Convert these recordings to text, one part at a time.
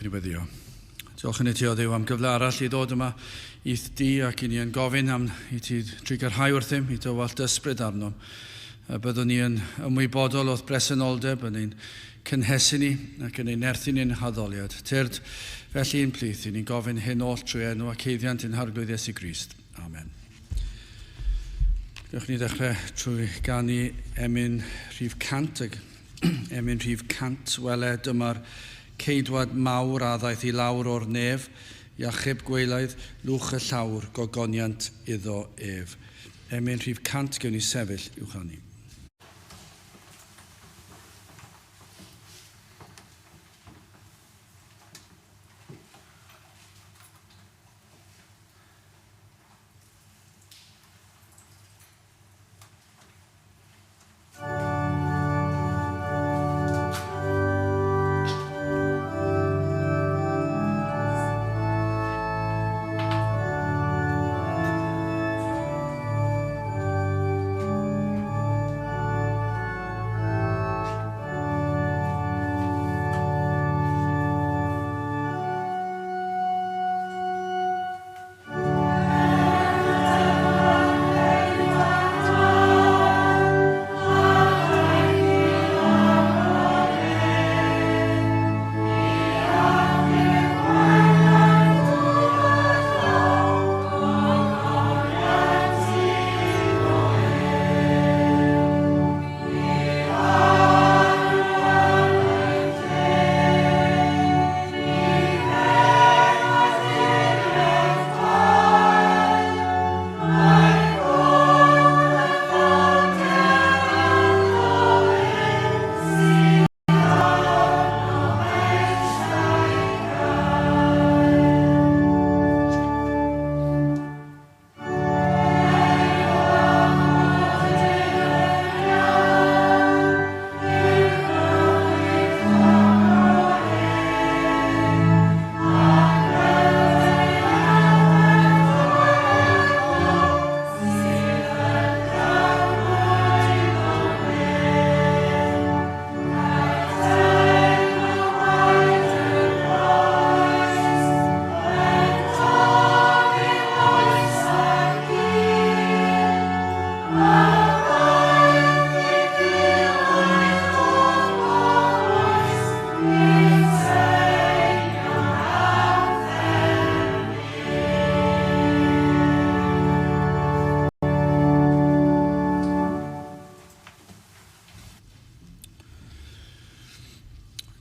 Gewch ni weddio. Diolch yn i ti o Dduw am gyfle arall i ddod yma i'th di ac i ni yn gofyn am i ti trugarhau wrthym, i dywallt ysbryd arnom. Byddwn ni yn ymwybodol o'th bresenoldeb yn ein cynhesu ni ac yn ein nerthu ni'n haddoliad. Tyrd felly ein plith i ni'n gofyn hyn oll trwy enw ac haeddiant ein Harglwydd Iesu Grist. Amen. Gewch ni ddechrau trwy ganu emyn rhif 100 ag emyn rhif 100, wele dyma'r ceidwad mawr a ddaeth i lawr o'r nef, i achub gwaelaidd lwch y llawr, gogoniant iddo ef. Emyn rhif 100, gewn ni sefyll i'w chanu.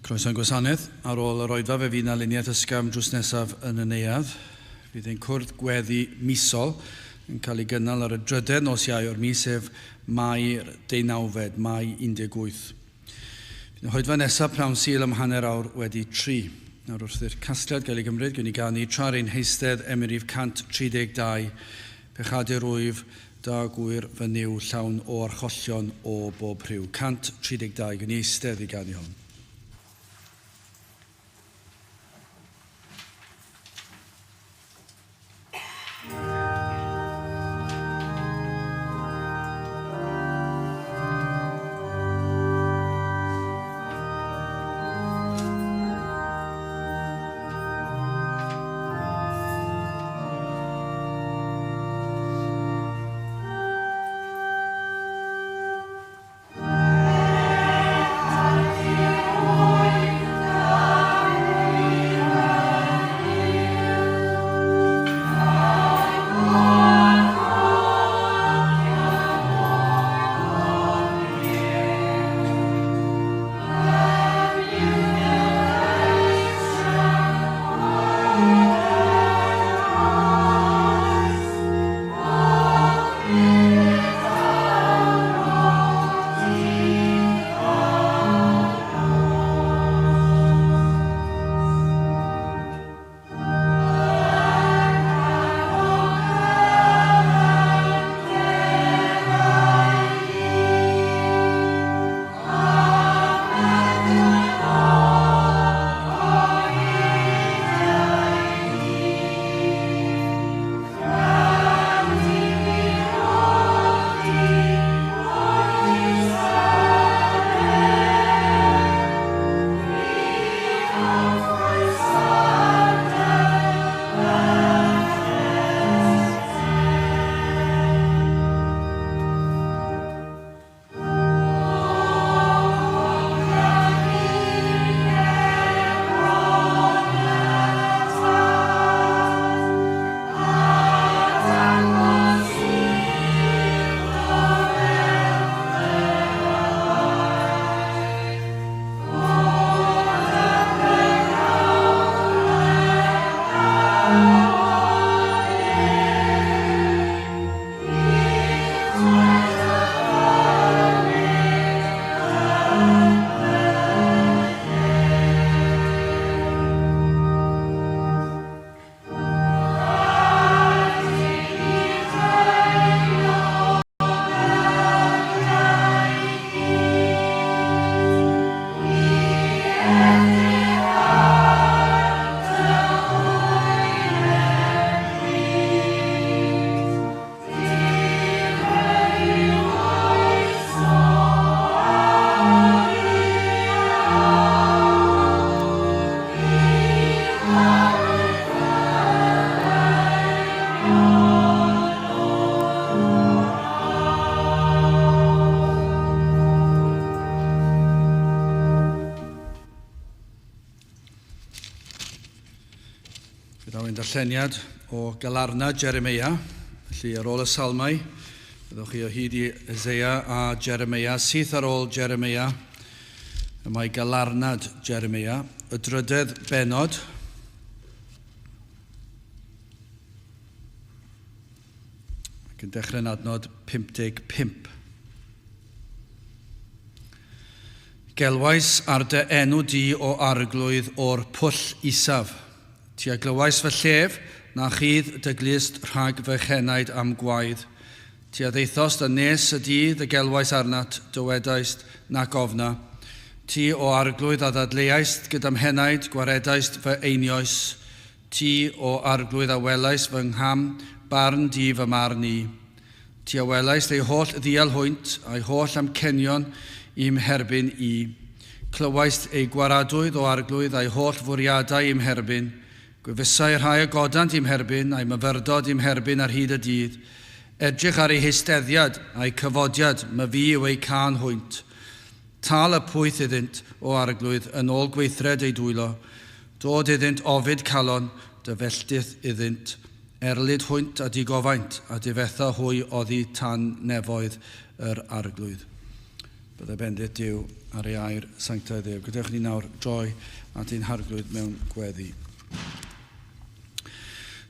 Croeso i'n gwasanaeth. Ar ôl yr oedfa fe fydd 'na luniaeth ysgafn drws nesaf yn y neuadd. Fydd ein cwrdd gweddi misol yn cael ei gynnal ar y drydedd nos Iau o'r mis, sef Mai'r deunawfed, Mai 18. Fydd y hoedfa nesaf pnawn Sul am hanner awr wedi tri. Nawr wrth i'r casgliad gael ei gymryd, gewn ni ganu tra'r ein heistedd emyn rhif 132, Pechadur wyf, da gŵyr fy Nuw llawn o archollion o bob rhyw. 132, gewn ni eistedd i ganu hon. Fe ddaw ein darlleniad o Galarna Jeremeia, felly ar ôl y salmau, byddwch chi o hyd i Eseia a Jeremeia, syth ar ôl Jeremeia, y mae Galarnad Jeremeia, y drydedd benod. Ac yn dechrau'n adnod 55. Gelwais ar dy enw di, O Arglwydd, o'r pwll isaf. Ti a glywais fy llef, na chudd dy glust rhag fy chenaid a'm gwaedd. Ti a ddaethost yn nes y dydd y gelwais arnat, dywedaist, nac ofna. Ti, O Arglwydd, a ddadleuaist gyda'm henaid, gwaredaist fy einioes. Ti, O Arglwydd, a welaist fy ngham, barn di fy marn i. Ti a welaist eu holl ddial hwynt, a'u holl amcenion i'm herbyn i. Clywaist eu gwaradwydd, O Arglwydd, a'u holl fwriadau i'm herbyn. Gwefusau y rhai a godant i'm herbyn, a'u myfyrdod i'm herbyn ar hyd y dydd. Edrych ar eu heisteddiad, a'u cyfodiad, myfi yw eu cân hwynt. Tal y pwyth iddynt, O Arglwydd, yn ôl gweithred eu dwylo. Dod iddynt ofid calon, dy felltith iddynt. Erlid hwynt a digofaint, a difetha hwy oddi tan nefoedd yr Arglwydd. Byddai bendith Duw ar ei air sanctaidd ef. Gadewch i ni nawr droi at ein Harglwydd mewn gweddi.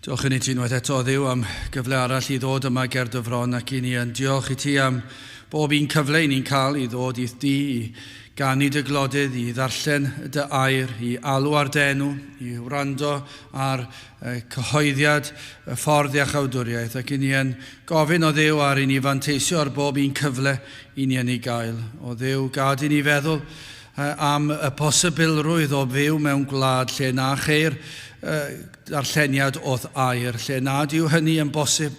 Diolch i ni ti unwaith eto, Dduw, am gyfle arall i ddod yma ger dy fron ac i ni yn diolch i ti am bob un cyfle i ni'n cael i ddod i'th di, i ganu dy glodydd, i ddarllen dy air, i alw ar dy enw, i wrando ar cyhoeddiad y ffordd iachawdwriaeth ac i ni yn gofyn o Dduw ar i ni fanteisio ar bob un cyfle i ni yn ei gael. O Dduw, gad i ni feddwl am y posibilrwydd o fyw mewn gwlad lle na cheir darlleniad o'th air, lle nad yw hynny yn bosib.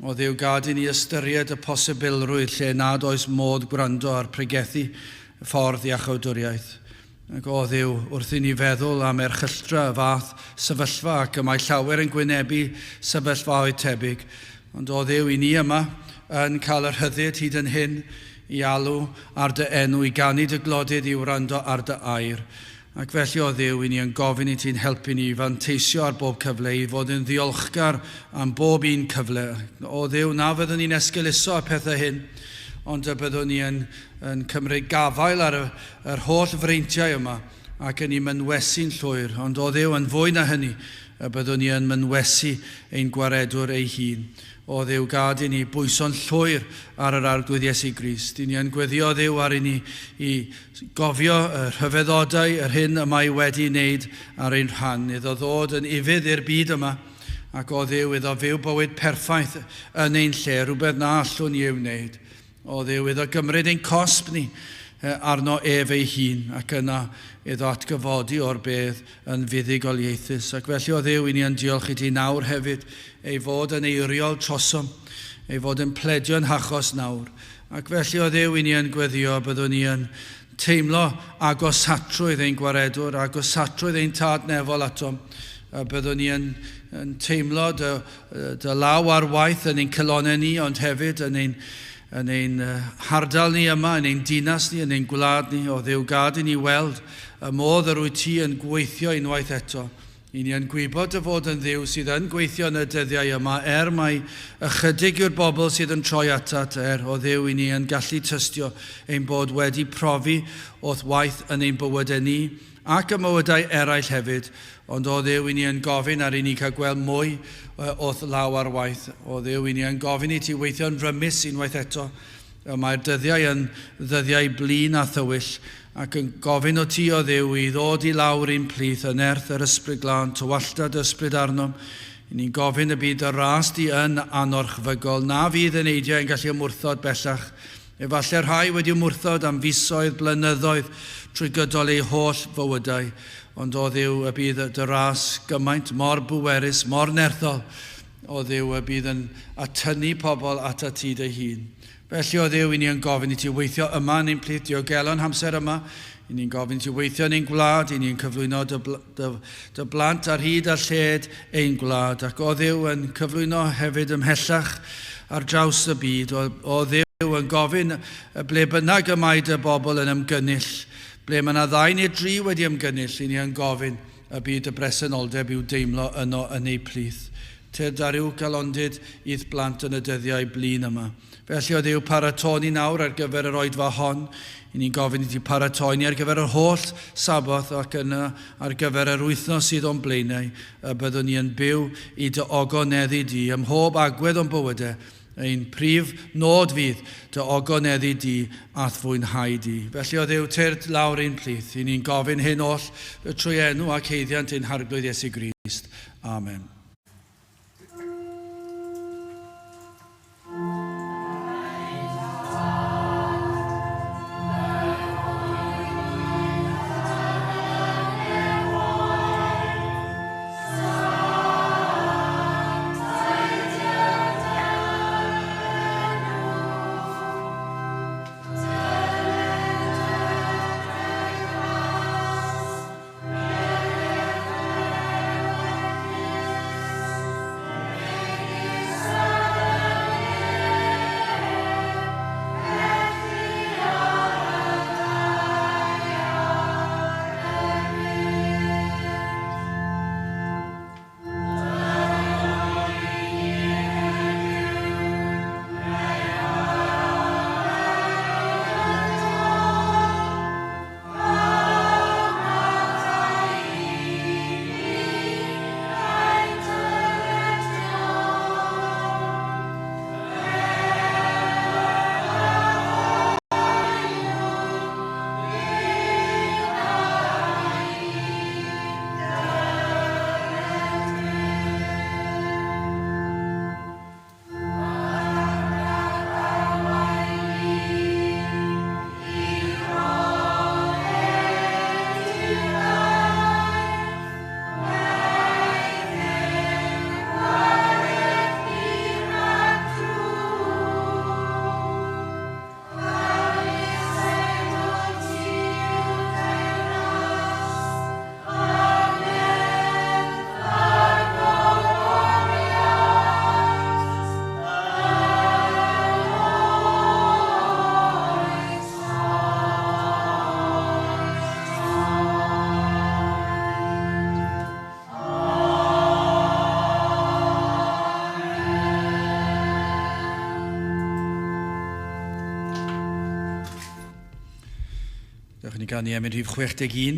O Dduw, gad i ni ystyried y posibilrwydd lle nad oes modd gwrando ar pregethu ffordd iachawdwriaeth. Ac o Dduw, wrth i ni feddwl am erchylltra y fath sefyllfa, ac y mae llawer yn gwynebu sefyllfaoedd tebyg, ond o Dduw, i ni yma yn cael y rhyddid hyd yn hyn i alw ar dy enw, i ganu dy glodydd, i wrando ar dy air. Ac felly, o Dduw, i ni yn gofyn i ti'n helpu ni i fanteisio ar bob cyfle, i fod yn ddiolchgar am bob un cyfle. O Dduw, na fyddwn ni'n esgeuluso y pethau hyn, ond y byddwn ni yn, yn cymryd gafael ar y, yr holl freintiau yma ac yn eu mynwesu'n llwyr. Ond o Dduw, yn fwy na hynny, y byddwn ni yn mynwesu ein Gwaredwr ei hun. O Dduw, gad i ni bwyso'n llwyr ar yr Arglwydd Iesu Grist. I ni yn gweddio, Dduw, ar i ni i gofio y rhyfeddodau, yr hyn y mae wedi wneud ar ein rhan, iddo ddod yn ufudd i'r byd yma, ac o Dduw, iddo fyw bywyd perffaith yn ein lle, rhywbeth na allwn ni ei wneud. O Dduw, iddo gymryd ein cosb ni arno ef ei hun, ac yna iddo atgyfodi o'r bedd yn fuddugoliaethus. Ac felly, o Dduw, i ni yn diolch i ti nawr hefyd, ei fod yn eiriol trosom, ei fod yn pledio'n hachos nawr. Ac felly, o Dduw, i ni yn gweddio, byddwn ni yn teimlo agosatrwydd ein Gwaredwr, agosatrwydd ein Tad nefol atom, a byddwn ni yn, yn teimlo dy, dy law ar waith yn ein calonnau ni, ond hefyd yn ein, yn ein hardal ni yma, yn ein dinas ni, yn ein gwlad ni, o Dduw gad i ni weld y modd yr wyt ti yn gweithio unwaith eto. I ni yn gwybod dy fod yn Dduw sydd yn gweithio yn y dyddiau yma, er mai ychydig yw'r bobl sydd yn troi atat, er, o Dduw, i ni yn gallu tystio ein bod wedi profi o'th waith yn ein bywydau ni, Ac y mywydau eraill hefyd, ond o Dduw, i ni yn gofyn ar i ni cael gweld mwy o'th law ar waith. O Dduw, i ni yn gofyn i ti weithio'n rymus unwaith eto. Y mae'r dyddiau yn ddyddiau blin a thywyll, ac yn gofyn o ti, o Dduw, i ddod i lawr i'n plith yn nerth yr Ysbryd Glân, tywallta dy Ysbryd arnom. I ni'n gofyn y bydd dy ras di yn anorchfygol, na fydd eneidiau yn gallu ymwrthod bellach. Efallai rhai wedi ymwrthod am fisoedd, blynyddoedd, trwy gydol eu holl fywydau, ond o Dduw y bydd dy ras gymaint mor bwerus, mor nerthol, o Dduw y bydd yn atynnu pobl atat ti dy hun. Felly, o Dduw, i ni yn gofyn i ti weithio yma yn ein plith, diogelo'n hamser yma, i ni'n gofyn i ti weithio yn ein gwlad, i ni'n cyflwyno dy, dy, dy blant ar hyd a lled ein gwlad, ac o Dduw yn cyflwyno hefyd ymhellach ar draws y byd, o, o Dduw yn gofyn y ble bynnag y mae dy bobl yn ymgynnull, ble mae yna ddau neu dri wedi ymgynnull, i ni yn gofyn. y byd y bresenoldeb i'w deimlo yno yn eu plith. Tyrd ar yw galondid i'th blant yn y dyddiau blin yma. Felly o Dduw, paratoi ni nawr ar gyfer yr oedfa hon. I ni'n gofyn i ti paratoi ni ar gyfer yr holl Saboth ac yna ar gyfer yr wythnos sydd o'n blaenau, y byddwn ni yn byw i dy ogoneddu di ym mhob agwedd o'n bywydau. Ein prif nod fydd dy ogoneddu di a'th fwynhau di. Felly o Dduw, tyrd lawr ein plith. I ni'n gofyn hyn oll trwy enw ac haeddiant ein Harglwydd Iesu Grist. Amen. Dewch i ni ganu emyn rhif 61.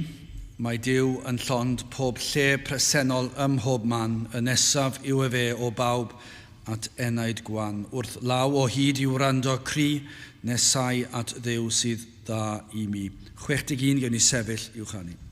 Mae Duw yn llond pob lle presennol ym mhob man, y nesaf yw efe o bawb at enaid gwan. Wrth law o hyd i wrando cri, nesau at Dduw sydd dda i mi. 61, gewn ni sefyll i'w chanu. Presennol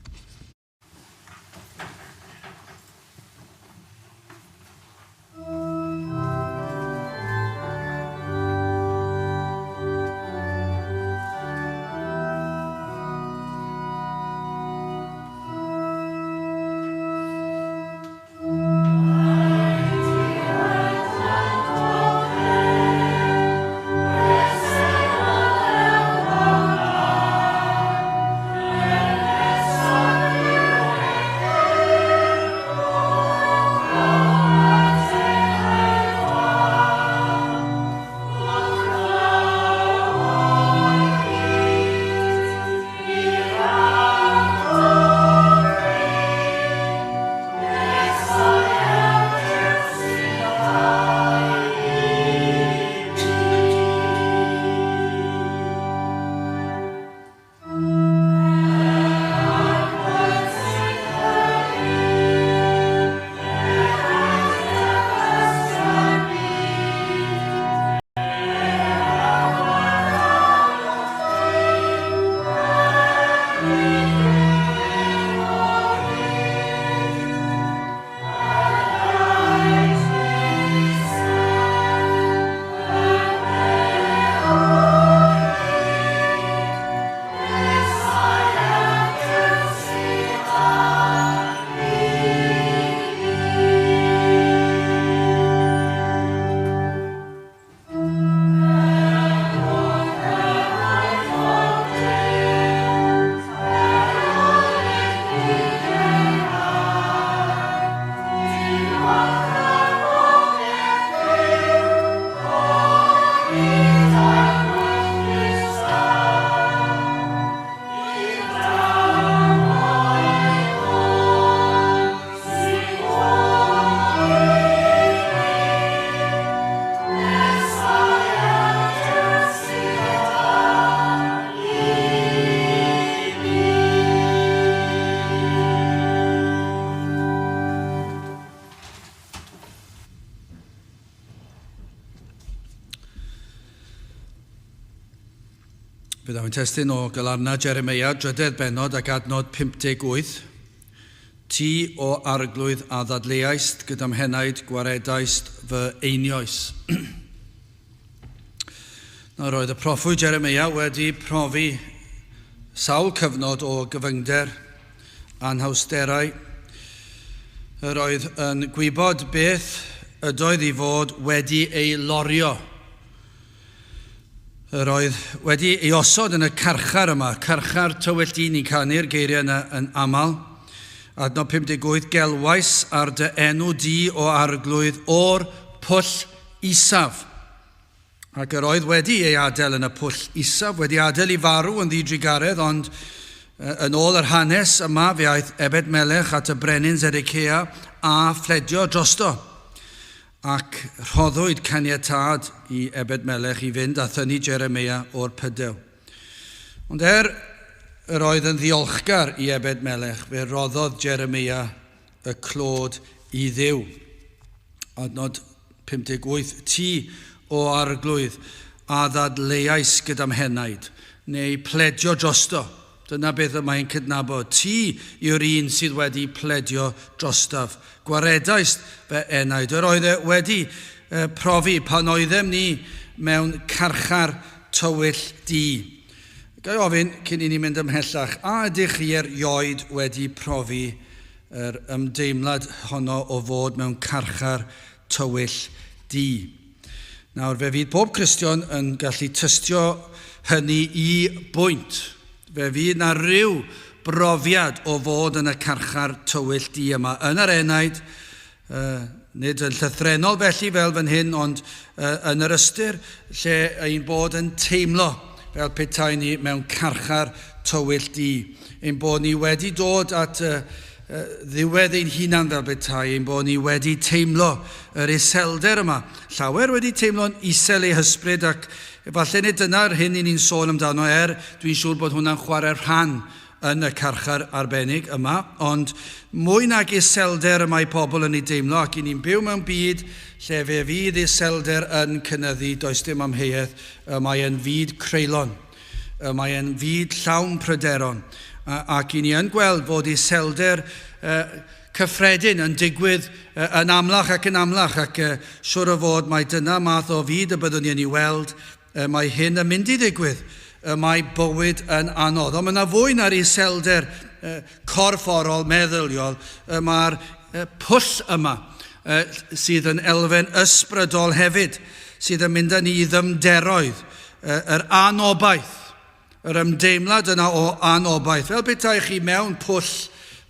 Fe ddaw ein testun o Galarna Jeremeia, drydedd bennod ac adnod 58. Ti o arglwydd a ddadleuaist gyda'm henaid gwaredaist fy einioes. Nawr roedd y proffwyd Jeremeia wedi profi sawl cyfnod o gyfyngder, anhawsterau. Yr oedd yn gwybod beth ydoedd i fod wedi ei lorio. Yr oedd wedi ei osod yn y carchar yma, carchar tywyll du, ni'n canu'r geiriau yna yn aml. Adnod 58, gelwais ar dy enw di o arglwydd o'r pwll isaf. Ac yr oedd wedi ei adael yn y pwll isaf, wedi adael i farw yn ddidrugaredd, ond yn ôl yr hanes yma fe aeth Ebed Melech at y brenin Zedekia a phledio drosto. Ac rhoddwyd caniatâd i Ebed-melech i fynd a thynnu Jeremeia o'r pydew. Ond er yr oedd yn ddiolchgar i Ebed-melech, fe roddodd Jeremeia y clod i Dduw. Adnod 58, Ti, o Arglwydd, a ddadleuais gyda'm henaid, neu pledio drosto. Dyna beth y mae'n cydnabod. Ti yw'r un sydd wedi pledio drostaf. Gwaredaist fy enaid. Yr oedd e wedi profi pan oeddem ni mewn carchar tywyll du. Ga i ofyn, cyn i ni mynd ymhellach, a ydych chi erioed wedi profi yr ymdeimlad honno o fod mewn carchar tywyll du? Nawr, fe fydd pob Cristion yn gallu tystio hynny i bwynt. Fe fydd na ryw brofiad o fod yn y carchar tywyll du yma, yn yr enaid, uh, nid yn llythrennol felly fel fan hyn, ond uh, yn yr ystyr lle ein bod yn teimlo fel petai ni mewn carchar tywyll du. Ein bod ni wedi dod at uh, ddiwedd ein hunan fel petai, ein bod ni wedi teimlo yr iselder yma. Llawer wedi teimlo'n isel eu hysbryd ac efallai nid dyna'r hyn i ni'n sôn amdano er dwi'n siŵr bod hwnna'n chwarae rhan yn y carchar arbennig yma, ond mwy nag iselder y mae pobl yn ei deimlo ac i ni'n byw mewn byd lle fe fydd iselder yn cynyddu, does dim amheuaeth, y mae e'n fyd creulon. Mae e'n fyd llawn pryderon, ac i ni yn gweld fod iselder cyffredin yn digwydd yn amlach ac yn amlach, ac siwr o fod mai dyna math o fyd y byddwn ni yn ei weld, mae hyn yn mynd i ddigwydd, mae bywyd yn anodd. Ond mae yna fwy na'r iselder corfforol, meddyliol, mae'r pwll yma sydd yn elfen ysbrydol hefyd, sydd yn mynd â ni i ddyfnderoedd yr anobaith, yr ymdeimlad yna o anobaith, fel petai chi mewn pwll,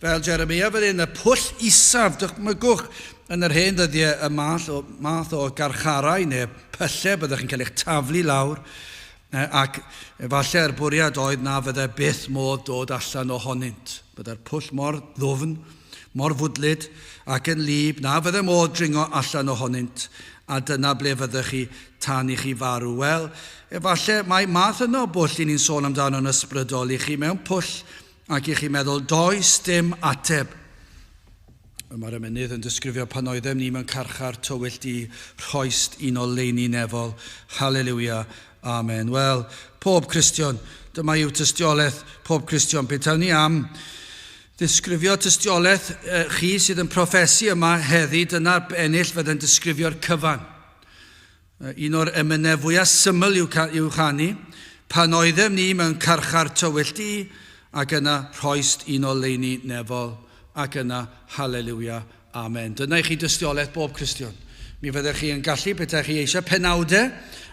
fel Jeremia fel hyn, y pwll isaf, dychmygwch yn yr hen ddyddiau y math o, math o garcharau neu pyllau byddwch chi'n cael eich taflu lawr, ac efallai'r bwriad oedd na fyddai byth modd dod allan ohonynt. Byddai'r pwll mor ddwfn, mor fwdlyd ac yn lib na fyddai modd dringo allan ohonynt, a dyna ble fyddech chi tan i chi farw. Wel, efallai mai math yno o bwll i ni'n sôn amdano yn ysbrydol, i chi mewn pwll ac i chi meddwl, does dim ateb. Mae'r emynydd yn disgrifio pan oeddem ni mewn carchar tywyll du, rhoist un o leini nefol. Haleluia. Amen. Wel, pob Cristion, dyma yw tystiolaeth pob Cristion. Petawn ni am ddisgrifio tystiolaeth chi sydd yn proffesu yma heddi, dyna'r ennill fydd yn disgrifio'r cyfan. Un o'r emynau fwyaf syml i'w, i'w chanu, pan oeddem ni mewn carchar tywyll du, ac yna rhoist un o leini nefol, ac yna haleluia, Amen. Dyna i chi dystiolaeth bob Cristion. Mi fyddech chi yn gallu, petai chi eisiau penawdau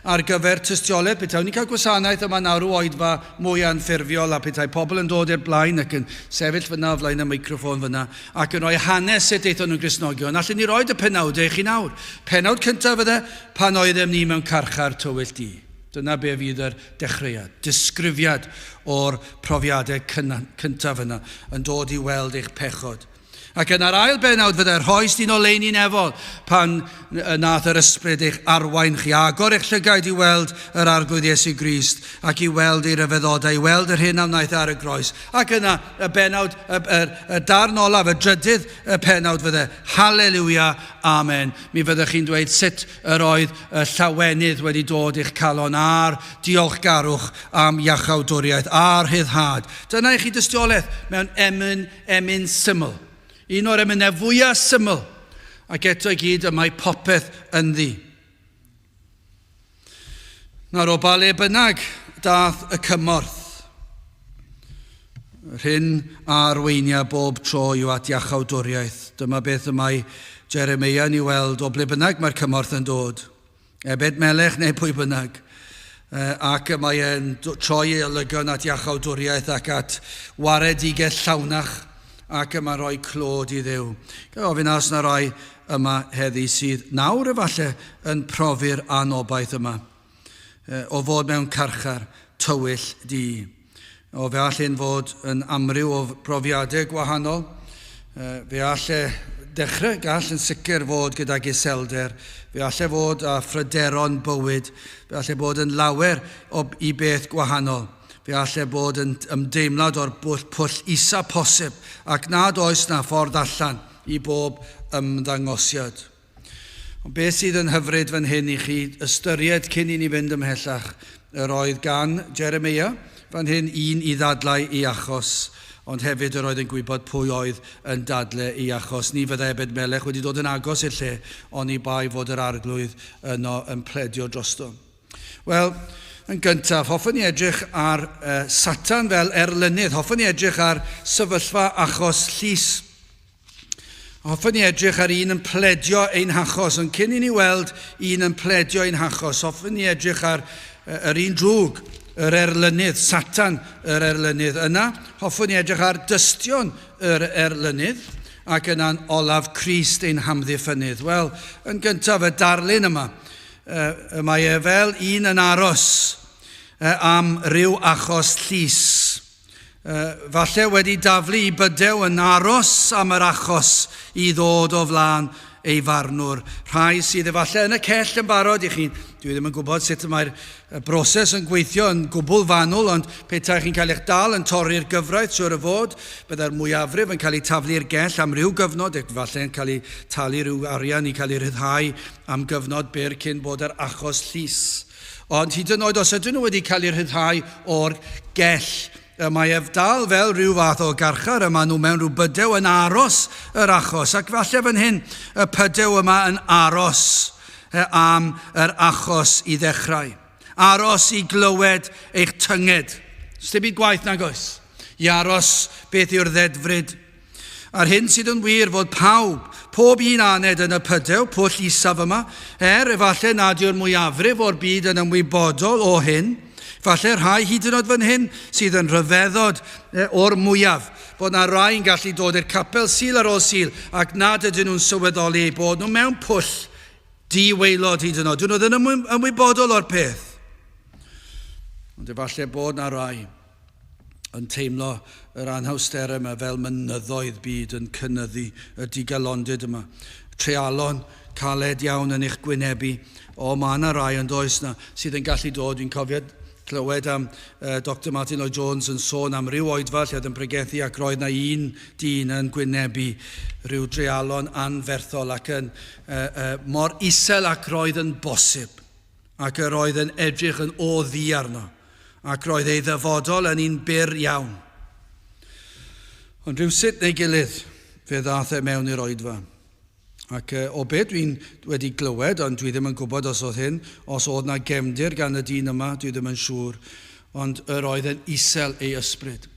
ar gyfer tystiolaeth, petai ni'n cael gwasanaeth yma nawr o oedfa mwy anffurfiol a petai pobl yn dod i'r blaen ac yn sefyll fyna o flaen y meicroffon fyna ac yn rhoi hanes sut aethon nhw'n Gristnogion, allen ni roed y penawdau i chi nawr. Penawd cyntaf fydde, pan oeddem ni mewn carchar tywyll du. Dyna be fydd yr dechreuad, disgrifiad o'r profiadau cyntaf yna yn dod i weld eich pechod. Ac yna'r ail benawd fydde rhoes di'n oleuni nefol pan nath yr ysbryd eich arwain chi, agor eich llygaid i weld yr Arglwydd Iesu Grist ac i weld ei ryfeddodau, i weld yr hyn a wnaeth ar y groes. Ac yna y benawd, y, y, y darn olaf, y drydydd y penawd fydde, Haleluia, Amen. Mi fyddech chi'n dweud sut yr oedd y llawenydd wedi dod i'ch calon a'r diolchgarwch am iachawdwriaeth a'r rhyddhad. Dyna i chi dystiolaeth mewn emyn, emyn syml. Un o'r emynau fwyaf syml, ac eto i gyd y mae popeth ynddi. Nawr o ba le bynnag dath y cymorth, yr hyn a arweinia bob tro yw at iachawdwriaeth. Dyma beth y mae Jeremeia yn ei weld o ble bynnag mae'r cymorth yn dod. Ebed Melech neu pwy bynnag. Ac y mae e'n troi ei olygon at iachawdwriaeth ac at waredigaeth llawnach ac y mae'n rhoi clod i Dduw. Ga i ofyn a oes 'na rai yma heddi sydd nawr efallai yn profi'r anobaith yma o fod mewn carchar tywyll du. O, fe all hyn fod yn amryw o brofiadau gwahanol. Fe all e dechrau, gall yn sicr fod gydag iselder, fe all e fod â phryderon bywyd, fe all e bod yn lawer o, i beth gwahanol. Fe all e bod yn ymdeimlad o'r bwll pwll isa posib ac nad oes na ffordd allan i bob ymddangosiad. Ond beth sydd yn hyfryd fan hyn i chi ystyried cyn i ni fynd ymhellach, yr oedd gan Jeremeia fan hyn un i ddadlau ei achos, ond hefyd yr oedd yn gwybod pwy oedd yn dadle ei achos. Ni fyddai Ebed-melech wedi dod yn agos i'r lle oni bai fod yr Arglwydd yno yn pledio drosto. Wel, yn gyntaf, hoffwn i edrych ar uh, Satan fel erlynydd. Hoffwn i edrych ar sefyllfa achos llys. Hoffwn i edrych ar un yn pledio ein hachos, ond cyn i ni weld un yn pledio ein hachos, hoffwn i edrych ar yr un drwg, yr erlynydd, Satan yr erlynydd. Yna, hoffwn i edrych ar dystion yr erlynydd, ac yna'n olaf Crist ein hamddiffynydd. Wel, yn gyntaf, y darlun yma, y mae e fel un yn aros am ryw achos llys. Falle wedi daflu i bydew yn aros am yr achos i ddod o flaen ei farnwr. Rhai sydd efallai yn y cell yn barod i chi. Dwi ddim yn gwybod sut mae'r broses yn gweithio yn gwbl fanwl, ond petai chi'n cael eich dal yn torri'r gyfraith, siwr o fod, byddai'r mwyafrif yn cael eu taflu i'r gell am ryw gyfnod, ac efallai yn cael eu talu rhyw arian i cael eu rhyddhau am gyfnod byr cyn bod yr achos llys. Ond hyd yn oed os ydyn nhw wedi cael eu rhyddhau o'r gell, y mae ef dal fel rhyw fath o garchar, y maen nhw mewn rhyw bydew yn aros yr achos, ac falle fan hyn y pydew yma yn aros am yr achos i ddechrau. Aros i glywed eich tynged. Sdim byd gwaith nag oes. I aros beth yw'r ddedfryd. A'r hyn sydd yn wir fod pawb, pob un aned yn y pydew, pwll isaf yma, er efallai nad yw'r mwyafrif o'r byd yn ymwybodol o hyn, falle rhai hyd yn oed fan hyn sydd yn rhyfeddod o'r mwyaf, bod na rai yn gallu dod i'r capel Sul ar ôl Sul ac nad ydyn nhw'n sylweddoli eu bod nhw mewn pwll di-waelod hyd yn oed. Dyn nhw ddim yn ymwybodol o'r peth. Ond efallai bod na rai yn teimlo yr anhawsterau yma fel mynyddoedd byd yn cynyddu y digalondid yma. Treialon caled iawn yn eich gwynebu. O, mae yna rai ond oes na sydd yn gallu dod. Dwi'n cofio clywed am uh, Dr Martin Lloyd Jones yn sôn am ryw oedfa lle oedd yn pregethu ac roedd na un dyn yn gwynebu rhyw dreialon anferthol ac yn uh, uh, mor isel ac roedd yn bosib ac yr oedd yn edrych yn o ddu arno ac roedd ei ddyfodol yn un byr iawn. Ond rhywsut neu gilydd, fe ddaeth e mewn i'r oedfa. Ac o beth dwi'n wedi glywed, ond dwi ddim yn gwybod os oedd hyn, os oedd na gefndir gan y dyn yma, dwi ddim yn siŵr, ond yr oedd yn isel ei ysbryd.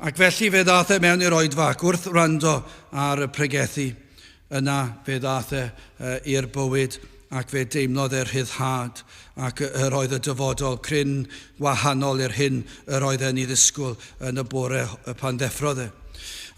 Ac felly fe ddaeth e mewn i'r oedfa ac wrth wrando ar y pregethu, Yna fe ddaeth e i'r bywyd ac fe deimlodd e rhyddhad ac yr oedd y dyfodol cryn wahanol i'r hyn yr oedd e'n ei ddisgwyl yn y bore pan ddeffrodd e.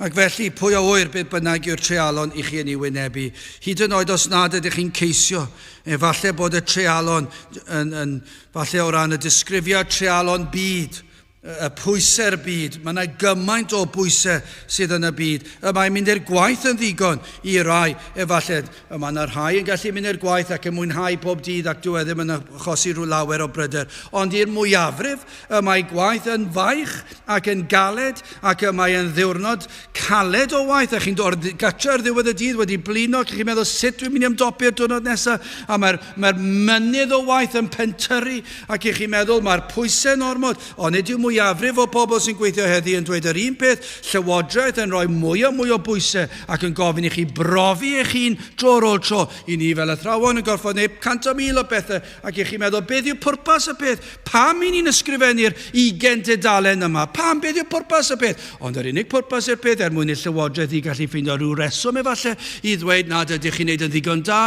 Ac felly, pwy a ŵyr beth bynnag yw'r treialon i chi yn ei wynebu, hyd yn oed os nad ydych chi'n ceisio, efallai bod y treialon yn, yn falle o ran y disgrifiad treialon byd, Y pwysau'r byd. Mae yna gymaint o bwysau sydd yn y byd. Y mae mynd i'r gwaith yn ddigon i rai, efallai. Y mae yna rhai yn gallu mynd i'r gwaith ac yn mwynhau pob dydd ac dyw e ddim yn achosi rhyw lawer o bryder. Ond i'r mwyafrif, y mae gwaith yn faich ac yn galed ac y mae yn ddiwrnod caled o waith a chi'n dod gatre ar ddiwedd y dydd wedi blino ac chi'n meddwl sut dwi'n mynd i ymdopi'r diwrnod nesaf a mae'r mae mynydd o waith yn pentyrru ac i chi'n meddwl mae'r pwysau'n ormod. Ond nid yw mwyafrif o bobl sy'n gweithio heddi yn dweud yr un peth, llywodraeth yn rhoi mwy a mwy o bwysau ac yn gofyn i chi brofi eich hun dro ar ôl tro. I ni fel athrawon yn gorfod gwneud 100,000 o bethau ac i chi'n meddwl beth yw pwrpas y peth? Pam i ni'n ysgrifennu'r ugain tudalen yma? Pam? Beth yw pwrpas y peth? Ond yr unig pwrpas i'r peth er mwyn i'r llywodraeth i gallu ffeindio rhyw reswm efallai i ddweud nad ydych chi'n neud yn ddigon da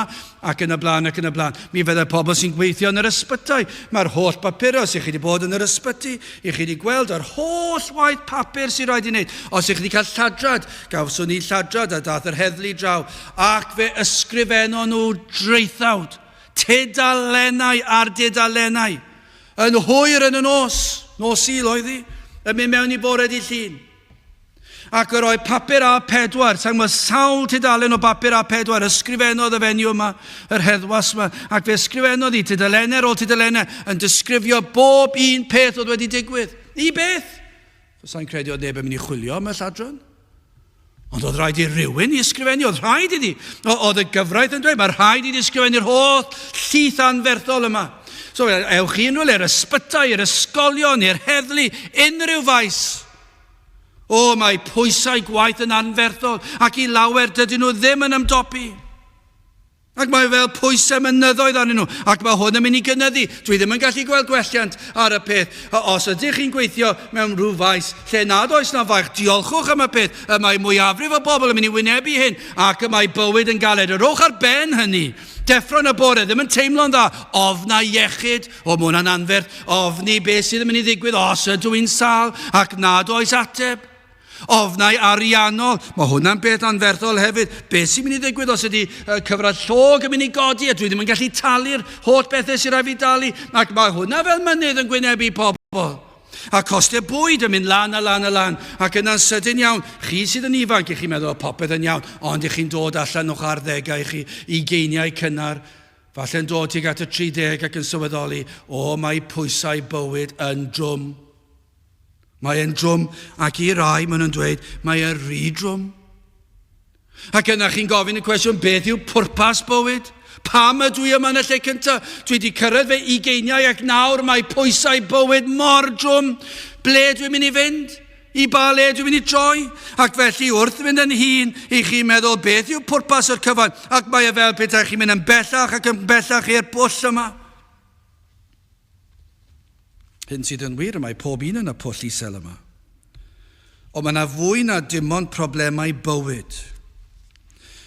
ac yn y blaen ac yn y blaen. Mi fyddai pobl sy'n gweithio yn yr ysbytai, mae'r holl bapurau, os ych chi wedi bod yn yr ysbyty, i chi wedi gweld yr holl waith papur sy'n rhaid i wneud. Os ych chi wedi cael lladrad, gawson ni lladrad a dath yr heddlu draw ac fe ysgrifennon nhw draethawd. Tudalennau ar dudalennau. Yn hwyr yn y nos, nos Sul oedd hi, yn mynd mewn i bore dydd Llun. Ac yr oedd papur A4, sa'n gwybod sawl tudalen o bapur A4, ysgrifennodd y fenyw yma, yr heddwas yma, ac fe ysgrifennodd hi tudalennau ar ôl tudalennau yn disgrifio bob un peth oedd wedi digwydd. I beth? Sa'n credu oedd neb yn mynd i chwilio am y lladron. Ond oedd rhaid i rywun i ysgrifennu, oedd rhaid iddi. Oedd y gyfraith yn dweud, mae rhaid iddi ysgrifennu'r holl llith anferthol yma. So, ewch chi unrhyw le, i'r ysbytai, i'r ysgolion, i'r heddlu, unrhyw faes. O, mae pwysau gwaith yn anferthol, ac i lawer dydyn nhw ddim yn ymdopi. Ac mae fel pwysau mynyddoedd arnyn nhw, ac mae hwn yn mynd i gynyddu. Dwi ddim yn gallu gweld gwelliant ar y peth. Os ydych chi'n gweithio mewn rhyw faes lle nad oes na faich, diolchwch am y peth. Y mae mwyafrif o bobl yn mynd i wynebu hyn, ac y mae bywyd yn galed. Rhowch ar ben hynny. Deffro yn y bore, ddim yn teimlo'n dda. Ofna iechyd, o, mae hwnna'n anferth. Ofni beth sydd yn mynd i ddigwydd os ydw i'n sâl, ac nad oes ateb. Ofnau ariannol, mae hwnna'n beth anferthol hefyd. Beth sy'n mynd i ddigwydd os ydy cyfradd llog yn mynd i godi a dwi ddim yn gallu talu'r holl bethau sy'n rhaid fi dalu? Ac mae hwnna fel mynydd yn gwynebu pobl. A costau bwyd yn mynd lan a lan a lan. Ac yna'n sydyn iawn, chi sydd yn ifanc, i chi'n meddwl o popeth yn iawn, ond i chi'n dod allan o'ch arddegau chi, ugeiniau cynnar, falle'n dod tuag at y 30 ac yn sylweddoli, o, mae pwysau bywyd yn drwm. Mae e'n drwm, ac i rai maen nhw'n dweud, mae e'n rhy drwm. Ac yna chi'n gofyn y cwestiwn, beth yw pwrpas bywyd? Pam ydw i yma yn y lle cyntaf? Dwi wedi cyrraedd fe ugeiniau ac nawr mae pwysau bywyd mor drwm. Ble dwi'n mynd i fynd? I ba le dwi'n mynd i droi? Ac felly wrth fynd yn hun, i chi'n meddwl beth yw pwrpas yr cyfan? Ac mae e fel petai chi'n mynd yn bellach ac yn bellach i'r pwll yma. Hyn sydd yn wir, mae pob un yn y pwll isel yma. Ond mae yna fwy na dim ond problemau bywyd.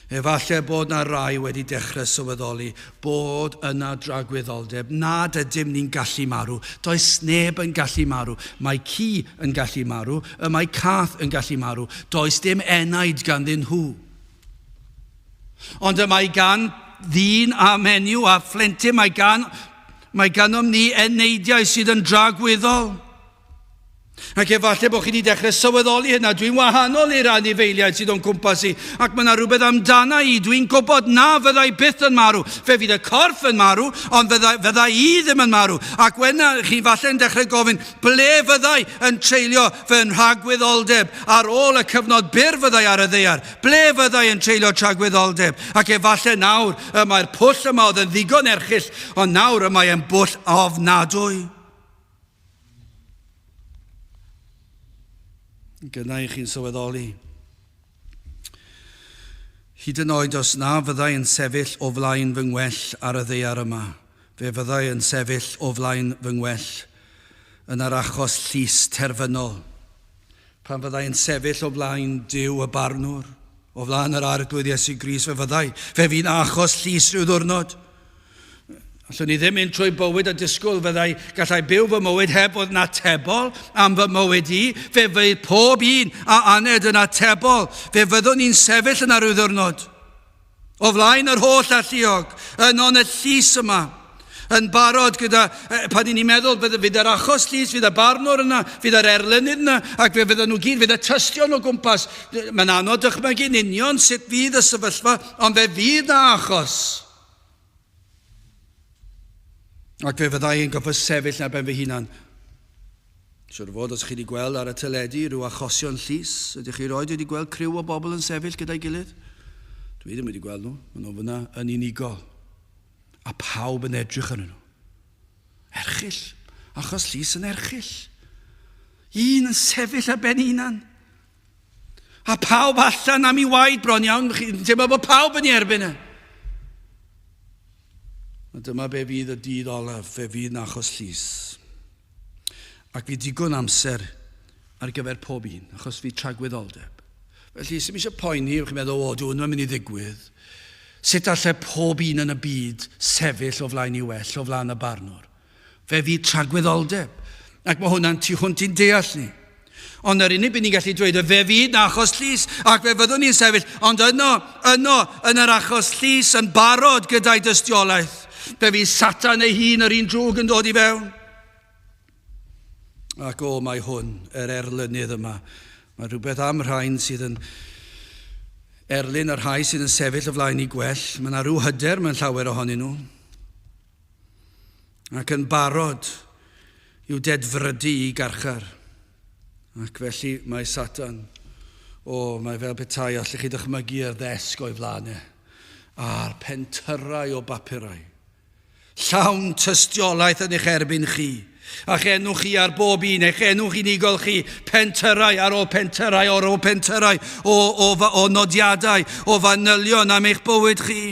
Efallai bod na rai wedi dechrau sylweddoli bod yna dragwyddoldeb, nad ydym ni'n gallu marw. Does neb yn gallu marw. Mae ci yn gallu marw, y mae cath yn gallu marw. Does dim enaid ganddyn nhw. Ond y mae gan ddyn a menyw a phlentyn, mae gan, mae ganom ni eneidiau sydd yn dragwyddol. Ac efallai bod chi wedi dechrau sylweddoli hynna. Dwi'n wahanol i'r anifeiliaid sydd o'n cwmpas i. Ac mae yna rhywbeth amdana i. Dwi'n gwybod na fyddai byth yn marw. Fe fydd y corff yn marw, ond fyddai, fyddai i ddim yn marw. Ac wena chi falle'n dechrau gofyn, Ble fyddai yn treulio fy nhragwyddoldeb ar ôl y cyfnod byr fyddai ar y ddaear? Ble fyddai yn treulio tragwyddoldeb? Ac efallai nawr y mae'r pwll yma oedd yn ddigon erchyll, ond nawr y mae yn bwll ofnadwy. Gyna i chi'n sylweddoli. Hyd yn oed os na fyddai yn sefyll o flaen fy ngwell ar y ddaear yma, fe fyddai yn sefyll o flaen fy ngwell yn yr achos llys terfynol, pan fyddai yn sefyll o flaen Duw y Barnwr, o flaen yr Arglwydd Iesu Grist, fe fyddai, fe fydd achos llys rhyw ddiwrnod. Allwn ni ddim mynd trwy bywyd a disgwyl fyddai, gallai byw fy mywyd heb fod yn atebol am fy mywyd i. Fe fydd pob un a aned yn atebol. Fe fyddwn ni'n sefyll yna rhyw ddiwrnod. O flaen yr holl alluog, yno yn y llys yma. Yn barod gyda, pan ni'n meddwl, fydd, fydd yr achos llys, fydd y barnwr yna, fydd yr erlynydd yna, ac fe fydden nhw gyd, fydd y tystion o gwmpas. Mae'n anodd dychmygu'n union sut fydd y sefyllfa, ond fe fydd na achos. Ac fe fyddai yn gorfod sefyll ar ben fy hunan. Siwr o fod, os chi wedi gweld ar y teledu rhyw achosion llys, ydych chi roed wedi gweld criw o bobl yn sefyll gyda'i gilydd? Dwi ddim wedi gweld nhw, maen nhw fyna yn unigol. A pawb yn edrych arnyn nhw. Erchyll, achos llys yn erchyll. Un yn sefyll ar ben hunan. A pawb allan am ei waed bron iawn, chi'n teimlo bod pawb yn ei erbyn e. A dyma be fydd y dydd olaf, fe fydd yn achos llys. Ac fydd digon amser ar gyfer pob un, achos fydd tragwyddoldeb. Felly, sy'n eisiau poeni, chi'n meddwl, o, dwi hwnnw'n mynd i ddigwydd. Sut allai pob un yn y byd sefyll o flaen i well, o flaen y barnwr? Fe fydd tragwyddoldeb. Ac mae hwnna'n tu hwnt i'n deall ni. Ond yr unig beth ni'n gallu dweud, fe fydd na achos llys, ac fe fyddwn ni'n sefyll, ond yno, yno, yn yr achos llys, yn barod gyda'i dystiolaeth, fe fydd Satan ei hun yr un drwg yn dod i fewn. Ac o, mae hwn, yr erlynydd yma. Mae rhywbeth am rhain sydd yn erlyn y rhai sydd yn sefyll o flaen i gwell. Mae yna rhyw hyder mewn llawer ohonyn nhw. Ac yn barod i'w dedfrydu i garchar. Ac felly mae Satan, o, mae fel petai allech chi dychmygu yr ddesg o'i flaen e, a'r pentyrrau o bapurau. Llawn tystiolaeth yn eich erbyn chi, a'ch enw chi ar bob un, eich enw unigol chi, pentyrrau ar ôl pentyrrau ar ôl pentyrrau o, o, o nodiadau, o fanylion am eich bywyd chi.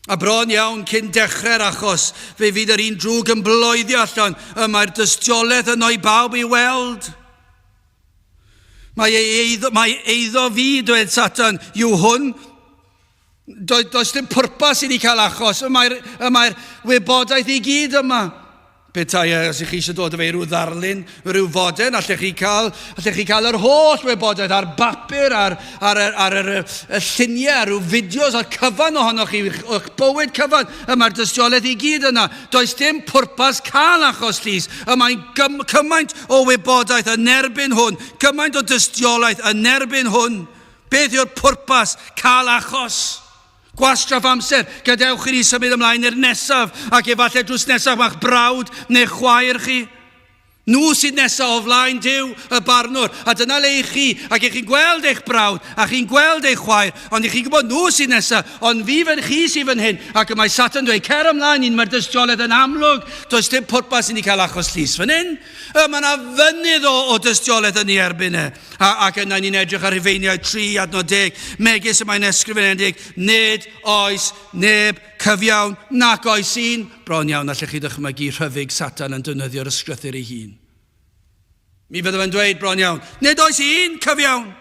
A bron iawn cyn dechrau'r achos, fe fydd yr un drwg yn bloeddio allan, y mae'r dystiolaeth yno i bawb i weld. Mae ei eiddo, mae eiddo fi, dwed Satan, yw hwn. Does, does dim pwrpas i ni cael achos, y mae'r, y mae'r wybodaeth i gyd yma. Petai os ych chi eisiau dod â fe i ryw ddarlun, rhyw foden, allech chi cael, allech chi cael yr holl wybodaeth ar bapur, ar, ar, ar, ar yr, y lluniau, ar ryw fideos, a'r cyfan ohonoch chi, o'ch bywyd cyfan, y mae'r dystiolaeth i gyd yna. Does dim pwrpas cael achos llys. Y mae'n cymaint o wybodaeth yn erbyn hwn, gymaint o dystiolaeth yn erbyn hwn. Beth yw'r pwrpas cael achos? Gwastraff amser, gadewch i ni symud ymlaen i'r nesaf, ac efallai drws nesaf mae'ch brawd neu chwaer chi. Nhw sydd nesaf o flaen Duw, y barnwr, a dyna le i chi, ac i chi'n gweld eich brawd, a chi'n gweld eich chwaer, ond i chi'n gwybod nhw sydd nesaf, ond fi fan chi sydd fan hyn, ac y mae Satan dweud, cer ymlaen, un mae'r dystiolaeth yn amlwg, does dim pwrpas i ni cael achos llys fan hyn. Mae yna fynydd o, o dystiolaeth yn ei erbyn e. A, ac yna ni'n edrych ar Rhufeiniaid 3 adnod 10, megis y mae'n ysgrifenedig, nid oes neb cyfiawn nac oes un. Bron iawn allech chi ddychmygu rhyfyg Satan yn defnyddio'r ysgrythur ei hun. Mi fydde fe'n dweud bron iawn, nid oes un cyfiawn.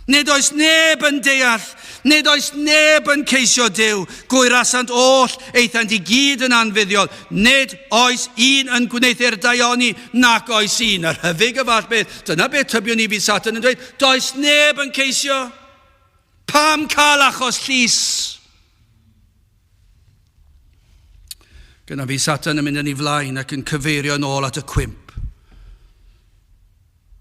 Nid oes neb yn deall, nid oes neb yn ceisio Duw, gwyrasant oll, aethant i gyd yn anfuddiol, nid oes un yn gwneuthur daioni, nac oes un. Y rhyfyg y fath beth, dyna beth tybiwn i fydd Satan yn dweud, does neb yn ceisio. Pam cael achos llys? Gyna fi Satan yn mynd yn ei flaen ac yn cyfeirio yn ôl at y cwymp.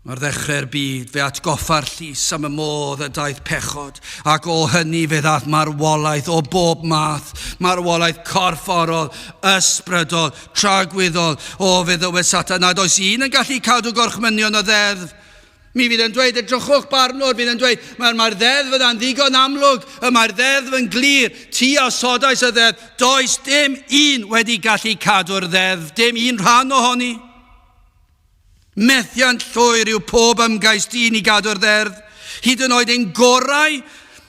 Ar ddechrau'r byd, fe atgoffa'r llys am y modd y daeth pechod, ac o hynny fe ddaeth marwolaeth o bob math, marwolaeth corfforol, ysbrydol, tragwyddol. O, fe ddywed Satan nad oes un yn gallu cadw gorchmynion y ddeddf. Mi fydd yn dweud, edrychwch barnwr, fydd yn dweud, mae'r mae ddeddf yna'n ddigon amlwg, y mae'r ddeddf yn glir, ti a osodais y ddeddf, does dim un wedi gallu cadw'r ddeddf, dim un rhan ohoni. Methiant llwyr yw pob ymgais dyn i gadw'r ddeddf, hyd yn oed ein gorau,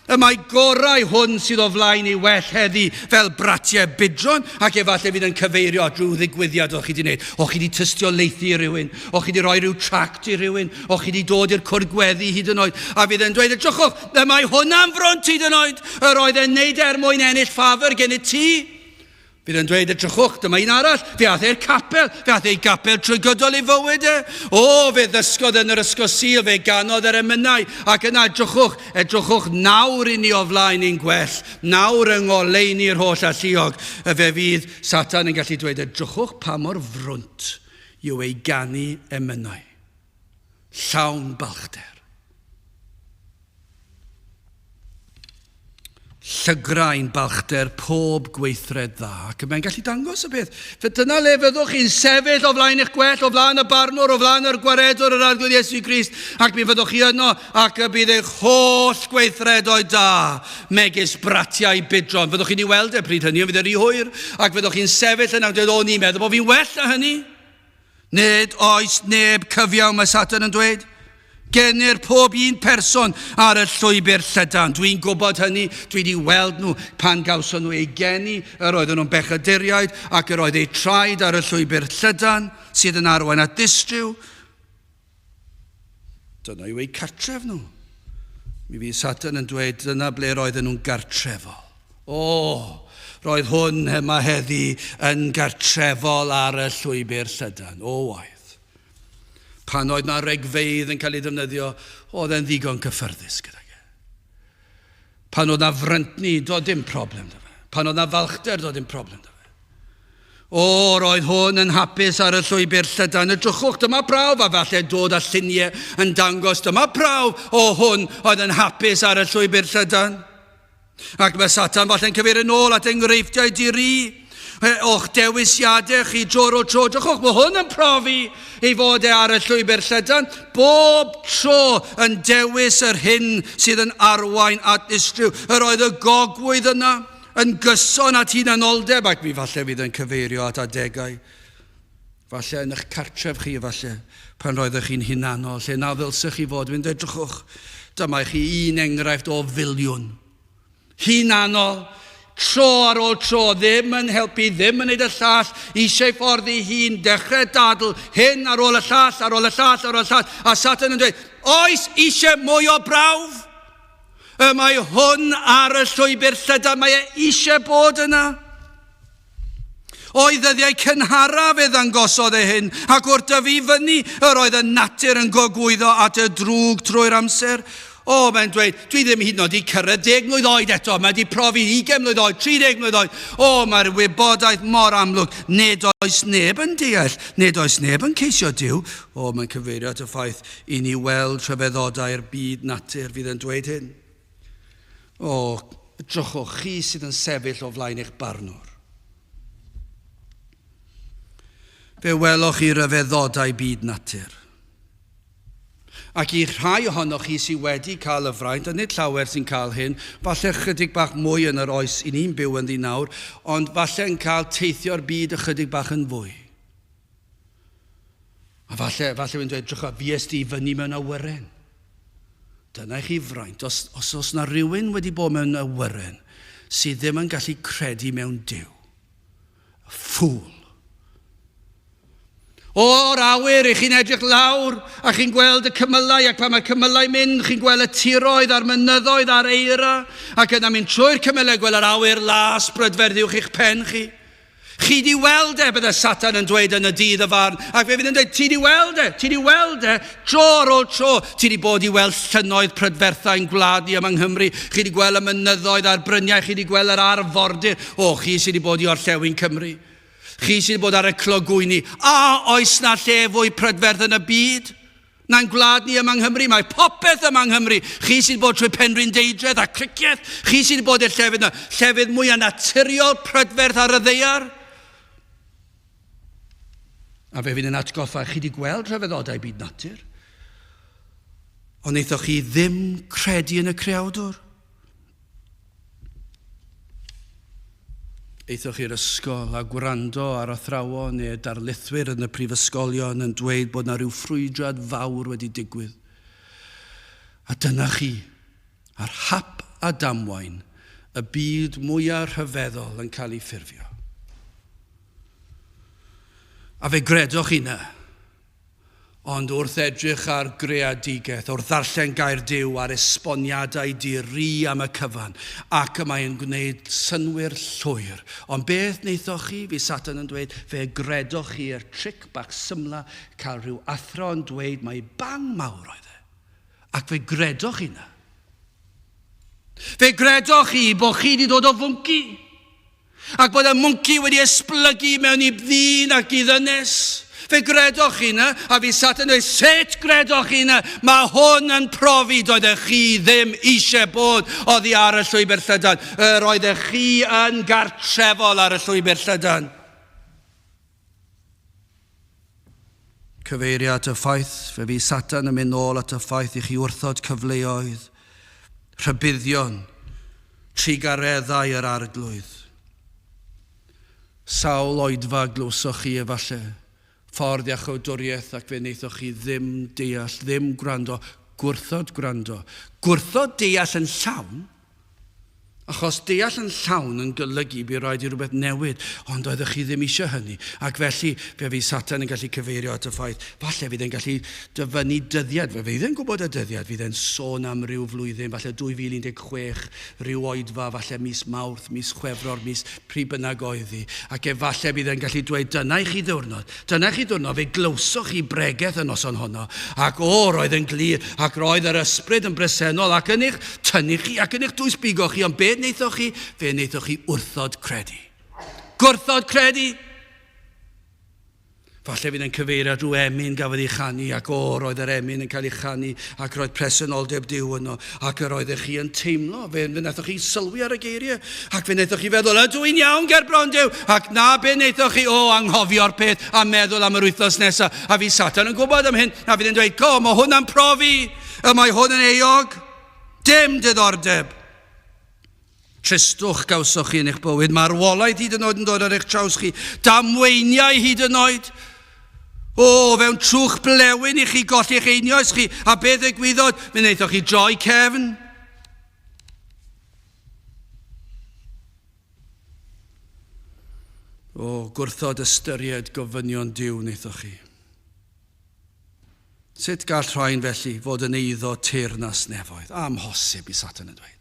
y mae gorau hwn sydd o flaen ei well heddi fel bratiau budron, ac efallai fydd yn cyfeirio at rhyw ddigwyddiad o'ch chi wedi gwneud. O'ch chi wedi tystiolaethu i rywun, o'ch chi wedi rhoi rhyw tract i rywun, o'ch chi wedi dod i'r cwrdd gweddi hyd yn oed, a fydd yn dweud, edrychwch, y mae hwnna'n frwnt hyd yn oed, yr oedd e'n neud er mwyn ennill ffafr gennyt ti. Fydd e'n dweud, edrychwch, dyma un arall, fe ath e'r capel, fe ath ei gapel trwy gydol ei fywyd e. O, fe ddysgodd yn yr ysgol Sul, fe ganodd yr emynau, ac yna edrychwch, edrychwch nawr i ni o flaen ein gwell, nawr yng ngoleuni'r holl alluog, fe fydd Satan yn gallu dweud, edrychwch pa mor frwnt yw ei ganu emynau. Llawn balchder. Llygrai'n balchder pob gweithred dda, ac mae'n gallu dangos y peth. Fe dyna le fyddwch chi'n sefyll o flaen eich gwell, o flaen y barnwr, o flaen yr gwaredwr, yr Arglwydd Iesu Grist, ac mi fyddwch chi yno, ac y bydd eich holl gweithredoedd da, megis bratiau budron. Fyddwch chi'n ei weld e pryd hynny, ond fydd e rhy hwyr, ac fyddwch chi'n sefyll yna yn dweud, o, ni'n meddwl bod fi'n well na hynny. Nid oes neb cyfiawn, mae Satan yn dweud. Genir pob un person ar y llwybr llydan. Dwi'n gwybod hynny, dwi wedi weld nhw pan gawson nhw eu geni, yr oedden nhw'n bechaduriaid ac yr oedd eu traed ar y llwybr llydan sydd yn arwain at ddistryw. Dyna yw eu cartref nhw. Mi fydd Satan yn dweud dyna ble roedden nhw'n gartrefol. O, roedd hwn yma heddi yn gartrefol ar y llwybr llydan. O, waith. Pan oedd na regfeydd yn cael ei ddefnyddio, oedd e'n ddigon cyffyrddus gydag e. Pan oedd na fryntni, doedd dim problem 'da fe. Pan oedd na falchder, doedd dim problem 'da fe. O, roedd hwn yn hapus ar y llwybr llydan. Edrychwch, dyma prawf, a falle dod â lluniau yn dangos dyma prawf o hwn oedd yn hapus ar y llwybr llydan. Ac mae Satan falle'n cyfeirio nôl at enghreifftiau di-ri o'ch dewisiadau chi dro ar ôl tro. Drychwch, mae hwn yn profi ei fod e ar y llwybr llydan, bob tro yn dewis yr hyn sydd yn arwain at ddistryw. Yr oedd y gogwydd yna yn gyson at hunanoldeb, ac mi falle fydd yn cyfeirio at adegau, falle yn eich cartref chi, falle, pan roeddech chi'n hunanol, lle na ddylsech chi fod, fynd edrychwch, dyma i chi un enghraifft o filiwn. Hunanol, tro ar ôl tro, ddim yn helpu, ddim yn neud y llall, eisiau ffordd ei hun, dechrau dadl, hyn ar ôl y llall, ar ôl y llall, ar ôl y llall, a Satan yn dweud, oes eisiau mwy o brawf? Y mae hwn ar y llwybr llydan, mae e eisiau bod yna. O'i ddyddiau cynharaf fe ddangosodd e hyn, ac wrth dyfu i fyny, yr oedd y natur yn gogwyddo at y drwg trwy'r amser. O, mae'n dweud, dwi ddim hyd yn oed i cyrraedd 10 mlwydd oed eto, mae wedi profi 20 mlwydd oed, 30 mlwydd oed. O, mae'r wybodaeth mor amlwg, nid oes neb yn deall, nid oes neb yn ceisio Duw. O, mae'n cyfeirio at y ffaith i ni weld rhyfeddodau'r byd natur fydd yn dweud hyn. O, drychwch, chi sydd yn sefyll o flaen eich barnwr. Fe weloch chi ryfeddodau byd natur. Ac i rhai ohonoch chi sydd wedi cael y fraint, a nid llawer sy'n cael hyn, falle chydig bach mwy yn yr oes i ni'n byw ynddi nawr, ond falle yn cael teithio'r byd ychydig bach yn fwy. A falle, falle wy'n dweud, drycha, fues di fyny mewn awyren. Dyna i chi fraint. Os, os os na rhywun wedi bod mewn awyren sydd ddim yn gallu credu mewn Duw, ffŵl. O'r awyr, i chi'n edrych lawr a chi'n gweld y cymylau, ac pan mae'r cymylau mynd, chi'n gweld y tiroedd a'r mynyddoedd a'r eira, ac yna mynd trwy'r cymylau, gweld yr awyr las brydferth uwch eich pen chi. Chi di weld e, bydde Satan yn dweud yn y dydd y farn, ac fe fydd yn dweud, ti di weld e, ti di weld e, tro ar ôl tro, ti di bod i weld llynnoedd prydferthau yn gwlad ni yma yng Nghymru, chi di gweld y mynyddoedd a'r bryniau, chi di gweld yr arfordir, o, chi sydd wedi bod i orllewin Cymru, chi sydd wedi bod ar y clogwyni, a oes na lle fwy prydferth yn y byd? Na'n gwlad ni yma yng Nghymru, mae popeth yma yng Nghymru. Chi sydd bod trwy Penrhyn Deidredd a Cricieth, chi sydd bod i'r llefydd yna, llefydd mwyaf naturiol prydferth ar y ddaear. A fe fydd yn atgoffa, chi wedi gweld rhyfeddodau byd natur, ond wnaethoch chi ddim credu yn y creawdwr. Aethoch i'r ysgol a gwrando ar athrawon neu darlithwyr yn y prifysgolion yn dweud bod 'na rhyw ffrwydrad fawr wedi digwydd. A dyna chi, ar hap a damwain, y byd mwyaf rhyfeddol yn cael ei ffurfio. A fe gredoch chi 'na. Ond wrth edrych ar greadigaeth, wrth ddarllen gair Duw a'r esboniadau di-ri am y cyfan, ac y mae'n gwneud synnwyr llwyr. Ond beth wnaethoch chi? Fi Satan yn dweud, fe gredoch chi i'r tric bach symla, cael rhyw athro yn dweud mai bang mawr oedd e. Ac fe gredoch chi 'na. Fe gredoch chi bod chi wedi dod o fwnci. Ac bod y mwnci wedi esblygu mewn i ddyn ac i ddynes. Fe gredoch chi 'na, a fi Satan dweud, sut gredoch chi 'na? Mae hwn yn profi doeddech chi ddim eisiau bod oddi ar y llwybr llydan. Yr oeddech chi yn gartrefol ar y llwybr llydan. Cyfeirio at y ffaith, fe fydd Satan yn mynd nôl at y ffaith i chi wrthod cyfleoedd, rhybuddion, trugareddau yr Arglwydd. Sawl oedfa glywsoch chi efallai, ffordd iachawdwriaeth ac fe wnaethoch chi ddim deall, ddim gwrando, gwrthod gwrando, gwrthod deall yn llawn, Achos deall yn llawn yn golygu bu raid i rywbeth newid, ond doeddech chi ddim eisiau hynny. Ac felly, fe fydd Satan yn gallu cyfeirio at y ffaith, falle fydd e'n gallu dyfynnu dyddiad, fe fydd e'n gwybod y dyddiad, fydd e'n sôn am ryw flwyddyn, falle 2016, rhyw oedfa, falle mis Mawrth, mis Chwefror, mis pryd bynnag oedd hi. Ac efallai bydd e'n gallu dweud, dyna i chi ddiwrnod, Dyna chi ddiwrnod, fe glywsoch chi bregeth y noson honno, ac o, roedd yn glir, ac roedd yr ysbryd yn bresennol, ac yn eich tynnu chi, ac yn eich dwysbigo chi, ond be wnaethoch chi? Fe wnaethoch chi wrthod credu. Gwrthod credu! Falle fydd yn cyfeirio at rhyw emyn gafodd ei chanu, ac o, roedd yr emyn yn cael ei chanu, ac roedd presenoldeb Duw yno, ac yr oeddech chi yn teimlo, fe wnaethoch chi sylwi ar y geiriau, Ac fe wnaethoch chi feddwl, ydw i'n iawn ger bron Duw? Ac na be wnaethoch chi, o, anghofio'r peth a meddwl am yr wythnos nesaf. A fydd Satan yn gwybod am hyn, a fydd yn dweud, go, mae hwnna'n profi, y mae hwn yn euog. Dim diddordeb. Tristwch gawsoch chi yn eich bywyd, marwolaeth hyd yn oed yn dod ar eich traws chi, damweiniau hyd yn oed. O, fewn trwch blewyn i chi golli'ch einioes chi, a beth ddigwyddodd? Fe wnaethoch chi droi cefn. O, gwrthod ystyried gofynion Duw wnaethoch chi. Sut gall rhain felly fod yn eiddo teyrnas nefoedd? Amhosib, i Satan yn dweud.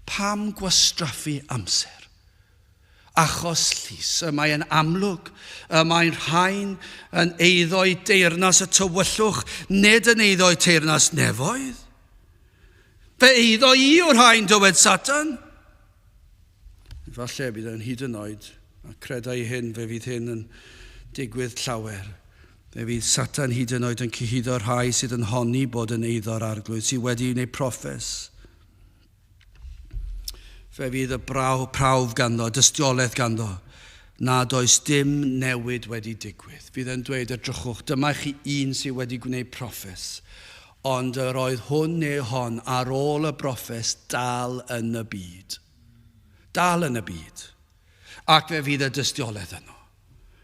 Pam gwastraffu amser? Achos llys, y mae'n amlwg, y mae'n rhain yn eiddo i deyrnas y tywyllwch, nid yn eiddo i teyrnas nefoedd. Fe eiddo i yw'r rhain, dywed Satan. Efallai bydd yn hyd yn oed, a credai hyn, fe fydd hyn yn digwydd llawer. Fe fydd Satan hyd yn oed yn cyhuddo rhai sydd yn honni bod yn eiddo'r arglwydd, sydd wedi wneud proffes. Fe fydd y braw, prawf ganddo, dystiolaeth ganddo, nad oes dim newid wedi digwydd. Fydd e'n dweud, edrychwch, dyma chi un sydd wedi gwneud proffes. Ond yr oedd hwn neu hon ar ôl y broffes dal yn y byd. Dal yn y byd. Ac fe fydd y dystiolaeth yno.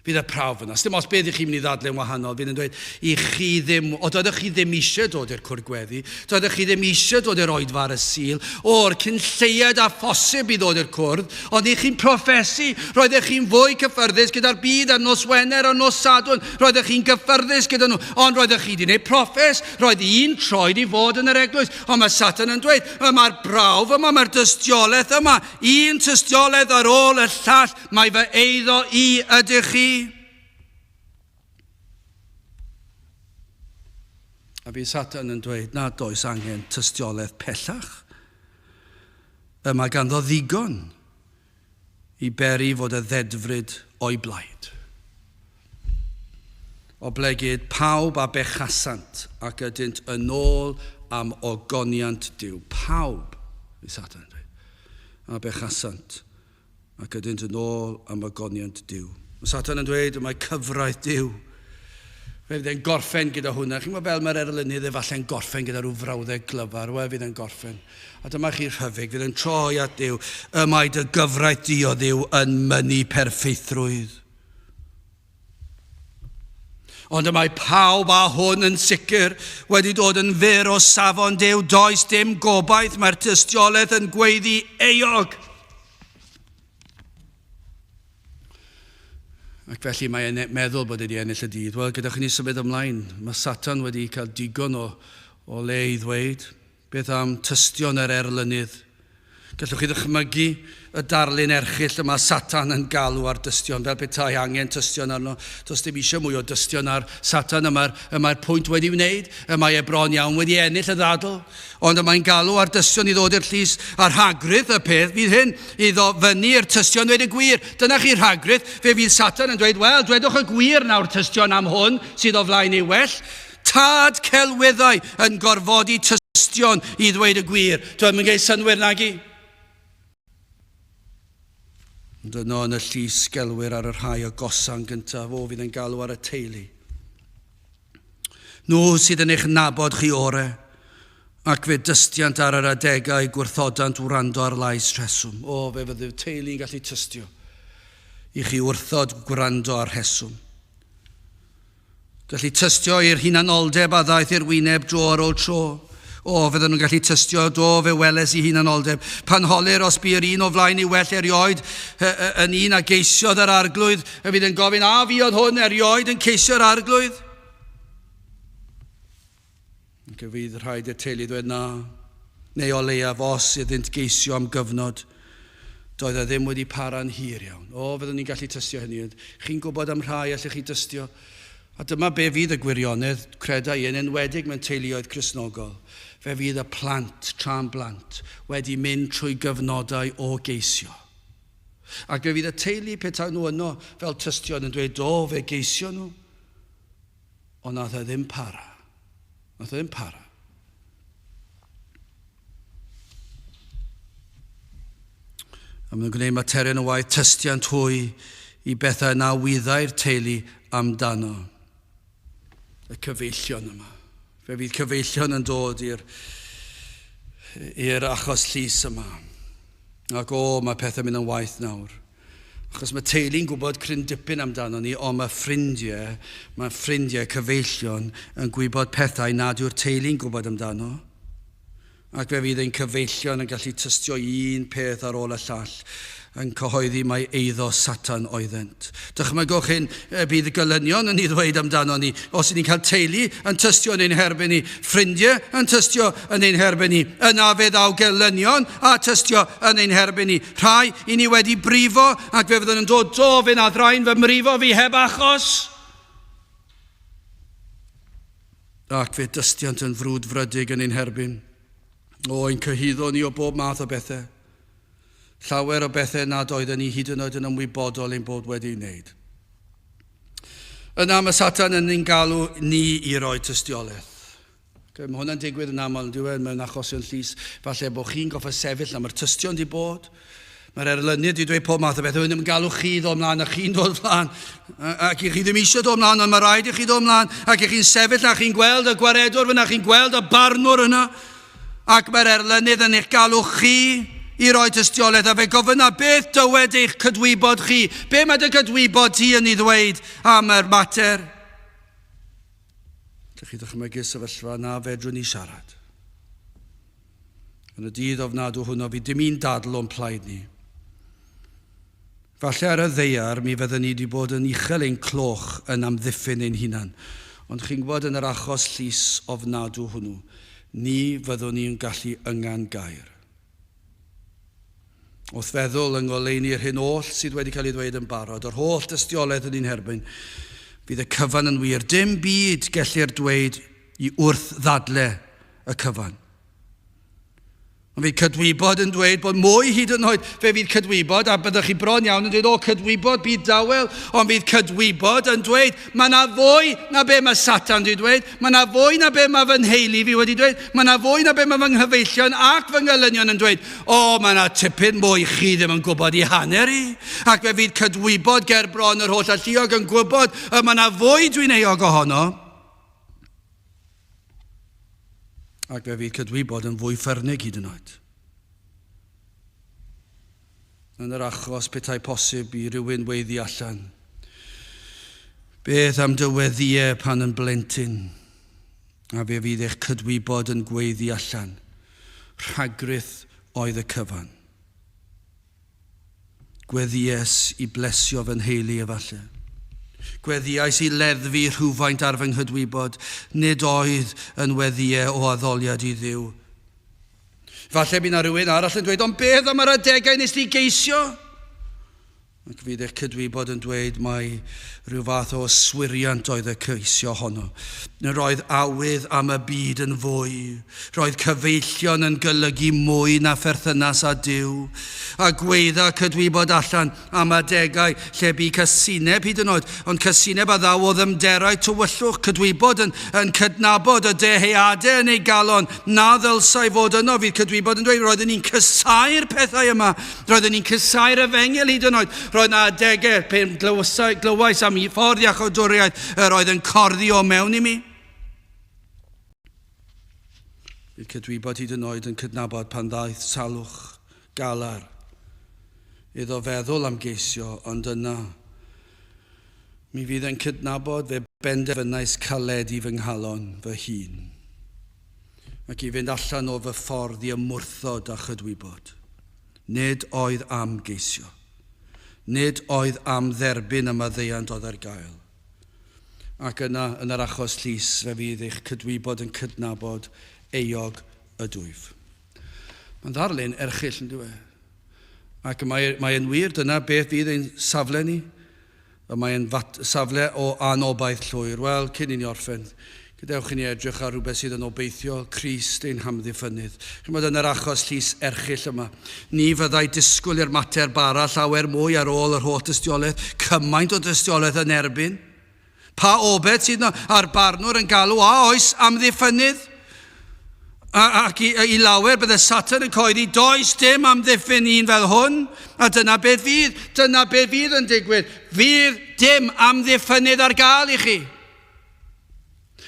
Fydd y prawf yno. Sdim ots beth i chi'n mynd i ddadlau'n wahanol. Fydd yn dweud, i chi ddim, o doeddech chi ddim eisiau dod i'r cwrdd gweddi, doeddech chi ddim eisiau dod i'r oedfa ar y Sul, o'r cyn lleied a phosib i ddod i'r cwrdd, ond i chi'n proffesu, roeddech chi'n fwy cyffyrddus gyda'r byd ar nos Wener a nos Sadwrn, Roeddech chi'n gyffyrddus gyda nhw, ond roeddech chi wedi gwneud proffes, roedd un troed i fod yn yr eglwys. Ond mae Satan yn dweud, y mae'r brawf yma, mae'r dystiolaeth yma, un tystiolaeth ar ôl y llall, mae fy eiddo i ydych chi. A bydd Satan yn dweud nad oes angen tystiolaeth pellach. Y mae ganddo ddigon i beri fod y ddedfryd o'i blaid. Oblegid pawb a bechasant ac ydynt yn ôl am ogoniant Duw. Pawb, i Satan dweud, a bechasant ac ydynt yn ôl am ogoniant Duw. Mae Satan yn dweud y mae cyfraith Duw. Fe fydd e'n gorffen gyda hwnna. Chi'n gwybod fel mae'r erlynydd efallai'n gorffen gyda rhyw frawddeg glyfar. Wel, fydd e'n gorffen. A dyma chi rhyfyg, fydd yn troi at Dduw. Y mae dy gyfraith di o Dduw yn mynnu perffeithrwydd. Ond y mae pawb a hwn yn sicr wedi dod yn fyr o safon Duw. Does dim gobaith, mae'r tystiolaeth yn gweiddi euog. Ac felly mae e'n meddwl bod e wedi ennill y dydd. Wel, gyda chi ni symud ymlaen. Mae Satan wedi cael digon o, o le i ddweud. Beth am tystion yr erlynydd? Gallwch chi ddychmygu y darlun erchyll y mae Satan yn galw ar dystion, fel petai angen tystion arno. Does dim eisiau mwy o dystion ar Satan, y mae'r, y mae'r pwynt wedi wneud, y mae e bron iawn wedi ennill y ddadl. Ond y mae'n galw ar dystion i ddod i'r llys, a rhagrith y peth fydd hyn, iddo fyny i'r tystion ddweud y gwir. Dyna chi rhagrith, fe fydd Satan yn dweud, wel, dwedwch y gwir nawr tystion am hwn sydd o flaen ei well. Tad celwyddau yn gorfodi tystion i ddweud y gwir. Dwi'n mynd gwneud synnwyr nagi. Ond yno yn y llys gelwir ar y rhai agosa'n gyntaf, o fydd yn galw ar y teulu. Nhw sydd yn eich nabod chi ore, ac fe dystiant ar yr adegau gwrthodant wrando ar lais rheswm. O, fe fydd y teulu'n gallu tystio i chi wrthod gwrando ar rheswm. Gallu tystio i'r hunanoldeb a ddaeth i'r wyneb dro ar ôl tro. O, fydden nhw'n gallu tystio, do, fe weles i hunanoldeb. Pan holir os bu'r un o flaen i well erioed yn un a geisiodd yr arglwydd, y fydd yn gofyn, a fi oedd hwn erioed yn ceisio'r arglwydd? Ac y fydd rhaid i'r teulu ddweud na, neu o leiaf os iddynt geisio am gyfnod, doedd e ddim wedi para'n hir iawn. O, fyddwn ni'n gallu tystio hynny. Chi'n gwybod am rhai allech chi dystio. A dyma be fydd y gwirionedd, creda i, yn enwedig mewn teuluoedd Cristnogol. Fe fydd y plant, tra'n blant, wedi mynd trwy gyfnodau o geisio. Ac fe fydd y teulu, petai nhw yno fel tystion, yn dweud, do, fe geisio nhw. Ond nath e ddim para. Nath e ddim para. A maen nhw'n gwneud materion o waith tystiant hwy i bethau na wyddai'r teulu amdano. Y cyfeillion yma. Fe fydd cyfeillion yn dod i'r i'r achos llys yma. Ac o, mae pethau'n mynd yn waith nawr. Achos mae teulu'n gwybod cryn dipyn amdano ni, ond mae ffrindiau, mae ffrindiau cyfeillion yn gwybod pethau nad yw'r teulu'n gwybod amdano. Ac fe fydd ein cyfeillion yn gallu tystio un peth ar ôl y llall, yn cyhoeddi mai eiddo Satan oeddent. Dychmygwch hyn, y bydd y gelynion yn ei ddweud amdano ni. Os ydyn ni'n cael teulu yn tystio yn ein herbyn ni, ffrindiau yn tystio yn ein herbyn ni, yna fe ddaw gelynion a tystio yn ein herbyn ni. Rhai i ni wedi brifo ac fe fyddwn yn dod, do, fe na ddraen fy mrifo fi heb achos. Ac fe dystiant yn frwdfrydig yn ein herbyn. O, ein cyhuddo ni o bob math o bethau. Llawer o bethau nad oedden ni hyd yn oed yn ymwybodol ein bod wedi ei wneud. Yna mae Satan yn ein galw ni i roi tystiolaeth. Okay, mae hwnna'n digwydd yn aml, yn diwedd, mewn achosion llys. Falle bod chi'n goffa sefyll am yr tystion di bod. Mae'r erlynydd wedi dweud pob math o beth. Dwi'n yn galw chi ddod mlaen a chi'n dod mlaen. Ac i chi ddim eisiau dod mlaen, ond mae rhaid i chi ddod mlaen. Ac i chi'n sefyll a chi'n gweld y gwaredwr fyna, chi'n gweld y barnwr yna. Ac mae'r erlynydd yn eich galw chi i roi tystiolaeth a fe gofynna beth dywed eich cydwybod chi? Be mae dy gydwybod ti yn ei ddweud am yr mater? Ydych chi ddychmygu sefyllfa na fedrwn ni siarad? Yn y dydd ofnadw hwnnw, fydd dim un dadl o'n plaid ni. Falle ar y ddaear mi fydden ni wedi bod yn uchel ein cloch yn amddiffyn ein hunan, ond chi'n gwybod yn yr achos llys ofnadw hwnnw, ni fyddwn ni'n gallu yngan gair. Wrth feddwl yng ngoleuni'r hyn oll sydd wedi cael ei ddweud yn barod, yr holl dystiolaeth yn ein herbyn, fydd y cyfan yn wir. Dim byd gellir dweud i wrth ddadle y cyfan. Ond fydd cydwybod yn dweud bod mwy hyd yn oed. Fe fydd cydwybod, a byddwch chi bron iawn yn dweud, o, cydwybod, byd dawel. Ond fydd cydwybod yn dweud, mae yna fwy na be mae Satan wedi dweud, mae yna fwy na be mae fy nheulu fi wedi dweud, mae yna fwy na be mae fy nghyfeillion ac fy ngelynion yn dweud. O, mae yna tipyn mwy chi ddim yn gwybod i hanner i. Ac fe fydd cydwybod ger bron yr holl alluog yn gwybod y mae yna fwy dwi'n euog ohono. Ac fe fydd cydwybod yn fwy ffyrnig hyd yn oed. Yn yr achos petai posib i rywun weiddi allan. Beth am dy weddïau pan yn blentyn? A fe fydd eich cydwybod yn gweiddi allan. Rhagrith oedd y cyfan. Gweddïes i blesio fy nheulu efallai. Gweddïais i leddfu rhywfaint ar fy nghydwybod, nid oedd yn weddïau o addoliad i Dduw. Falle bydd 'na rhywun arall yn dweud, ond beth am yr adegau nes di geisio? Ac fydd eich cydwybod yn dweud mai rhyw fath o yswiriant oedd y ceisio honno. Roedd awydd am y byd yn fwy. Roedd cyfeillion yn golygu mwy na pherthynas â Duw. A gweidda cydwybod allan am adegau lle bu casineb hyd yn oed, ond casineb a ddaw o ddyfnderau tywyllwch, cydwybod yn, yn cydnabod y dyheadau yn ei galon na ddylsai fod yno. Fydd cydwybod yn dweud, roeddwn ni'n casáu'r pethau yma, roeddwn ni'n casáu'r efengyl hyd yn oed. Roedd na adegau pen glywsai, glywais am ffordd iachawdwriaeth yr oedd yn corddi o mewn i mi. Bydd cydwybod hyd yn oed yn cydnabod pan ddaeth salwch galar iddo feddwl am geisio, ond yna, mi fydd e'n cydnabod fe benderfynais caledu fy nghalon fy hun, ac i fynd allan o fy ffordd i ymwrthod â chydwybod. Nid oedd am geisio. Nid oedd am dderbyn y maddeuant oedd ar gael. Ac yna, yn yr achos llys, fe fydd eich cydwybod yn cydnabod euog ydwyf. Mae'n ddarlun erchyll, yn dyw e? Ac mae, mae yn wir, dyna beth fydd ein safle ni. Y mae'n safle o anobaith llwyr. Wel, cyn i ni orffen, gadewch i ni edrych ar rhywbeth sydd yn obeithiol, Crist ein hamddiffynnydd. Chymod, yn yr achos llys erchyll yma, ni fyddai disgwyl i'r mater bara llawer mwy ar ôl yr holl dystiolaeth, cymaint o dystiolaeth yn erbyn. Pa obed sydd yno? A'r barnwr yn galw, a oes amddiffynnydd? A, ac i, i lawer bydde Satan yn coeddi, does dim amddiffyn un fel hwn. A dyna beth fydd, dyna beth fydd yn digwydd. Fydd dim amddiffynnydd ar gael i chi.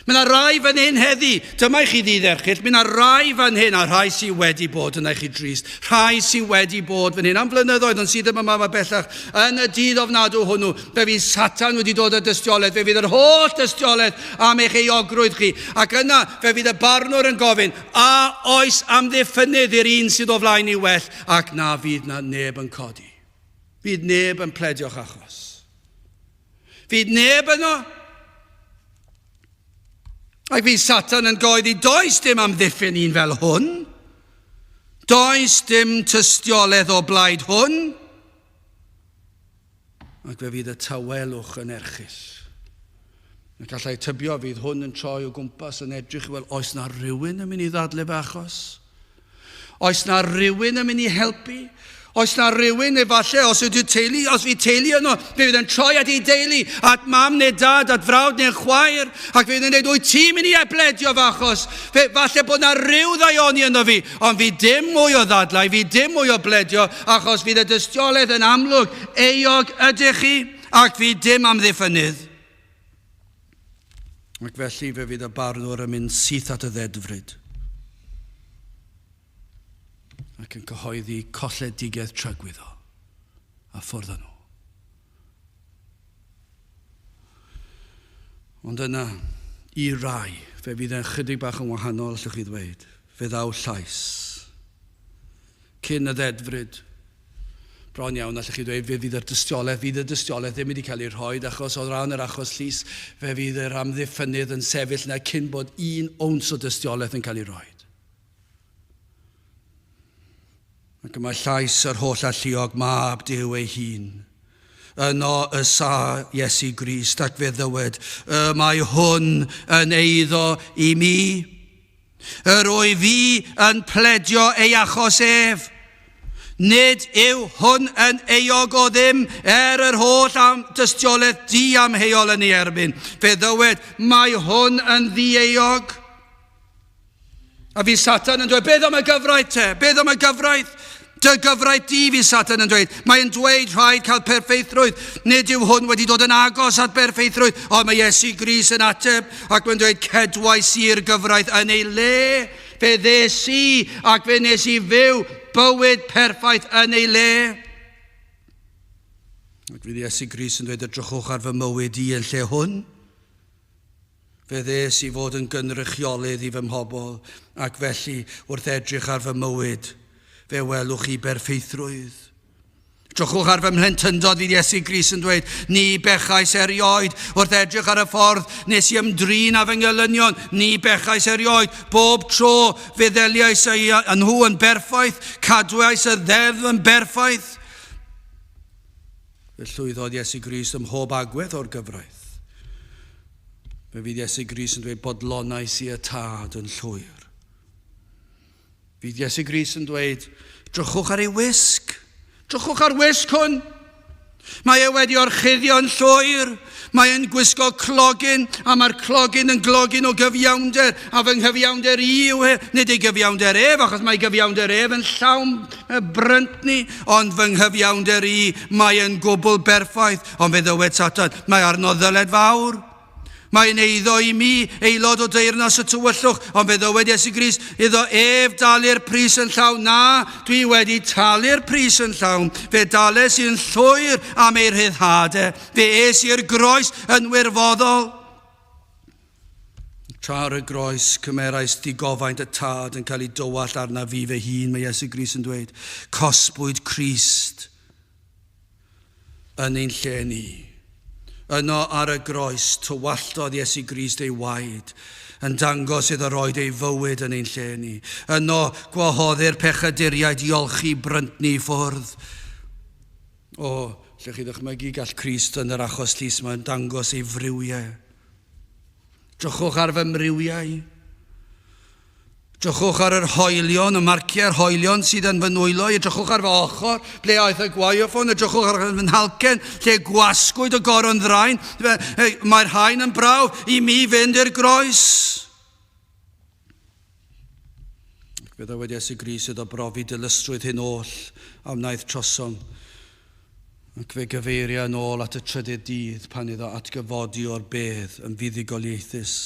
Mae yna rai fan hyn heddi, dyma i chi ddydd erchyll, mae yna rai fan hyn, a rhai sydd wedi bod yna i chi drist, rhai sydd wedi bod fan hyn am flynyddoedd, ond sydd ddim yma yma bellach, yn y dydd ofnadw hwnnw, fe fydd Satan wedi dod â dystiolaeth, fe fydd yr holl dystiolaeth am eich euogrwydd chi, ac yna fe fydd y barnwr yn gofyn, a oes amddiffynnydd i'r un sydd o flaen i well, ac na fydd na neb yn codi. Fydd neb yn pledio'ch achos. Fydd neb yno. Ac fydd Satan yn goeddi, does dim amddiffyn un fel hwn. Does dim tystiolaeth o blaid hwn. Ac fe fydd y tawelwch yn erchyll. Ac allai tybio fydd hwn yn troi o gwmpas yn edrych i weld, oes na rhywun yn mynd i ddadle fy achos? Oes na rywun yn mynd i helpu? Oes na rywun, efallai, os ydy'r teulu, os fydd teulu yno, fe fydd yn troi at ei deulu, at mam neu dad, at frawd neu chwaer, ac fe fydd yn dweud, wyt ti'n mynd i ebledio fy achos? Fe, falle bod na ryw ddaioni yno fi, ond fydd dim mwy o ddadlau, fydd dim mwy o bledio, achos fydd y dystiolaeth yn amlwg, euog ydych chi, ac fydd dim amddiffynnydd. Ac felly fe fydd y barnwr yn mynd syth at y ddedfryd ac yn cyhoeddi colledigaeth tragwyddol a ffwrdd â nhw. Ond yna, i rai, fe fydd e'n chydig bach yn wahanol, allwch chi ddweud. Fe ddaw llais. Cyn y ddedfryd, Bron iawn, allech chi ddweud, fe fydd yr dystiolaeth, fydd y dystiolaeth ddim wedi cael ei rhoi, achos o ran yr achos llys, fe fydd yr amddiffynnydd yn sefyll yna cyn bod un owns o dystiolaeth yn cael ei rhoi. Ac y mae llais yr holl alluog mab Duw ei hun. Yno y sa Iesu Grist ac fe ddywed, y mae hwn yn eiddo i mi. Yr wyf fi yn pledio ei achos ef. Nid yw hwn yn euog o ddim, er yr holl am dystiolaeth diamheuol yn ei erbyn. Fe ddywed, mae hwn yn ddieuog. A fi Satan yn dweud, beth am y gyfraith te? Beth am y gyfraith? Dy gyfraith di, fi Satan yn dweud. Mae'n dweud rhaid cael perffeithrwydd. Nid yw hwn wedi dod yn agos at berffeithrwydd, ond mae Iesu Grist yn ateb ac mae'n dweud, cedwais i'r gyfraith yn ei le. Fe ddes i ac fe nes i fyw bywyd perffaith yn ei le. Ac fydd Iesu Grist yn dweud, edrychwch ar fy mywyd i yn lle hwn. Fe ddes i fod yn gynrychiolydd i fy mhobl, ac felly, wrth edrych ar fy mywyd, fe welwch chi berffeithrwydd. Drychwch ar fy mhlentyndod, fydd Iesu Grist yn dweud, ni bechais erioed. Wrth edrych ar y ffordd nes i ymdrin â fy ngelynion, ni bechais erioed. Bob tro fe ddeliais â nhw yn berffaith, cadwais y ddeddf yn berffaith. Fe llwyddodd Iesu Grist ym mhob agwedd o'r gyfraith. Fe fydd Iesu Grist yn dweud, bodlonais i y tad yn llwyr. Fydd Iesu Grist yn dweud, drychwch ar ei wisg. Drychwch ar wisg hwn. Mae e wedi orchuddio'n llwyr. Mae e'n gwisgo clogyn, a mae'r clogyn yn glogyn o gyfiawnder, a fy nghyfiawnder i yw e, nid ei gyfiawnder ef, achos mae gyfiawnder ef yn llawn bryntni, ond fy nghyfiawnder i, mae e'n gwbl berffaith. Ond fe ddywed Satan, mae arno ddyled fawr. Mae'n eiddo i mi, aelod o deyrnas y tywyllwch, ond fe ddywed Iesu Grist iddo ef dalu'r pris yn llawn. Na, dwi wedi talu'r pris yn llawn. Fe dales i'n llwyr am ei rhyddhad e. Fe es i'r groes yn wirfoddol. Tra ar y groes, cymerais digofaint y tad yn cael ei dywallt arna fi fy hun, mae Iesu Grist yn dweud. Cosbwyd Crist yn ein lle ni. Yno ar y groes, tywalltodd Iesu Grist ei waed, yn dangos iddo roed ei fywyd yn ein lle ni. Yno gwahoddir pechaduriaid i olchi bryntni i ffwrdd. O, lle chi ddychmygu gall Crist yn yr achos llys mae'n dangos ei friwiau. Drychwch ar fy mriwiau. Drychwch ar yr hoelion, y marciau'r hoelion sydd yn fy nwylo i. Drychwch ar fy ochr, ble aeth y gwaywffon. Drychwch ar fy nhalcen, lle gwasgwyd y goron ddraen. Mae'r rhain yn brawf i mi fynd i'r groes. Ac fe ddywed Iesu Grist iddo brofi dilysrwydd hyn oll a wnaeth trosom. Ac fe gyfeiria yn ôl at y trydydd dydd pan iddo atgyfodi o'r bedd yn fuddugoliaethus.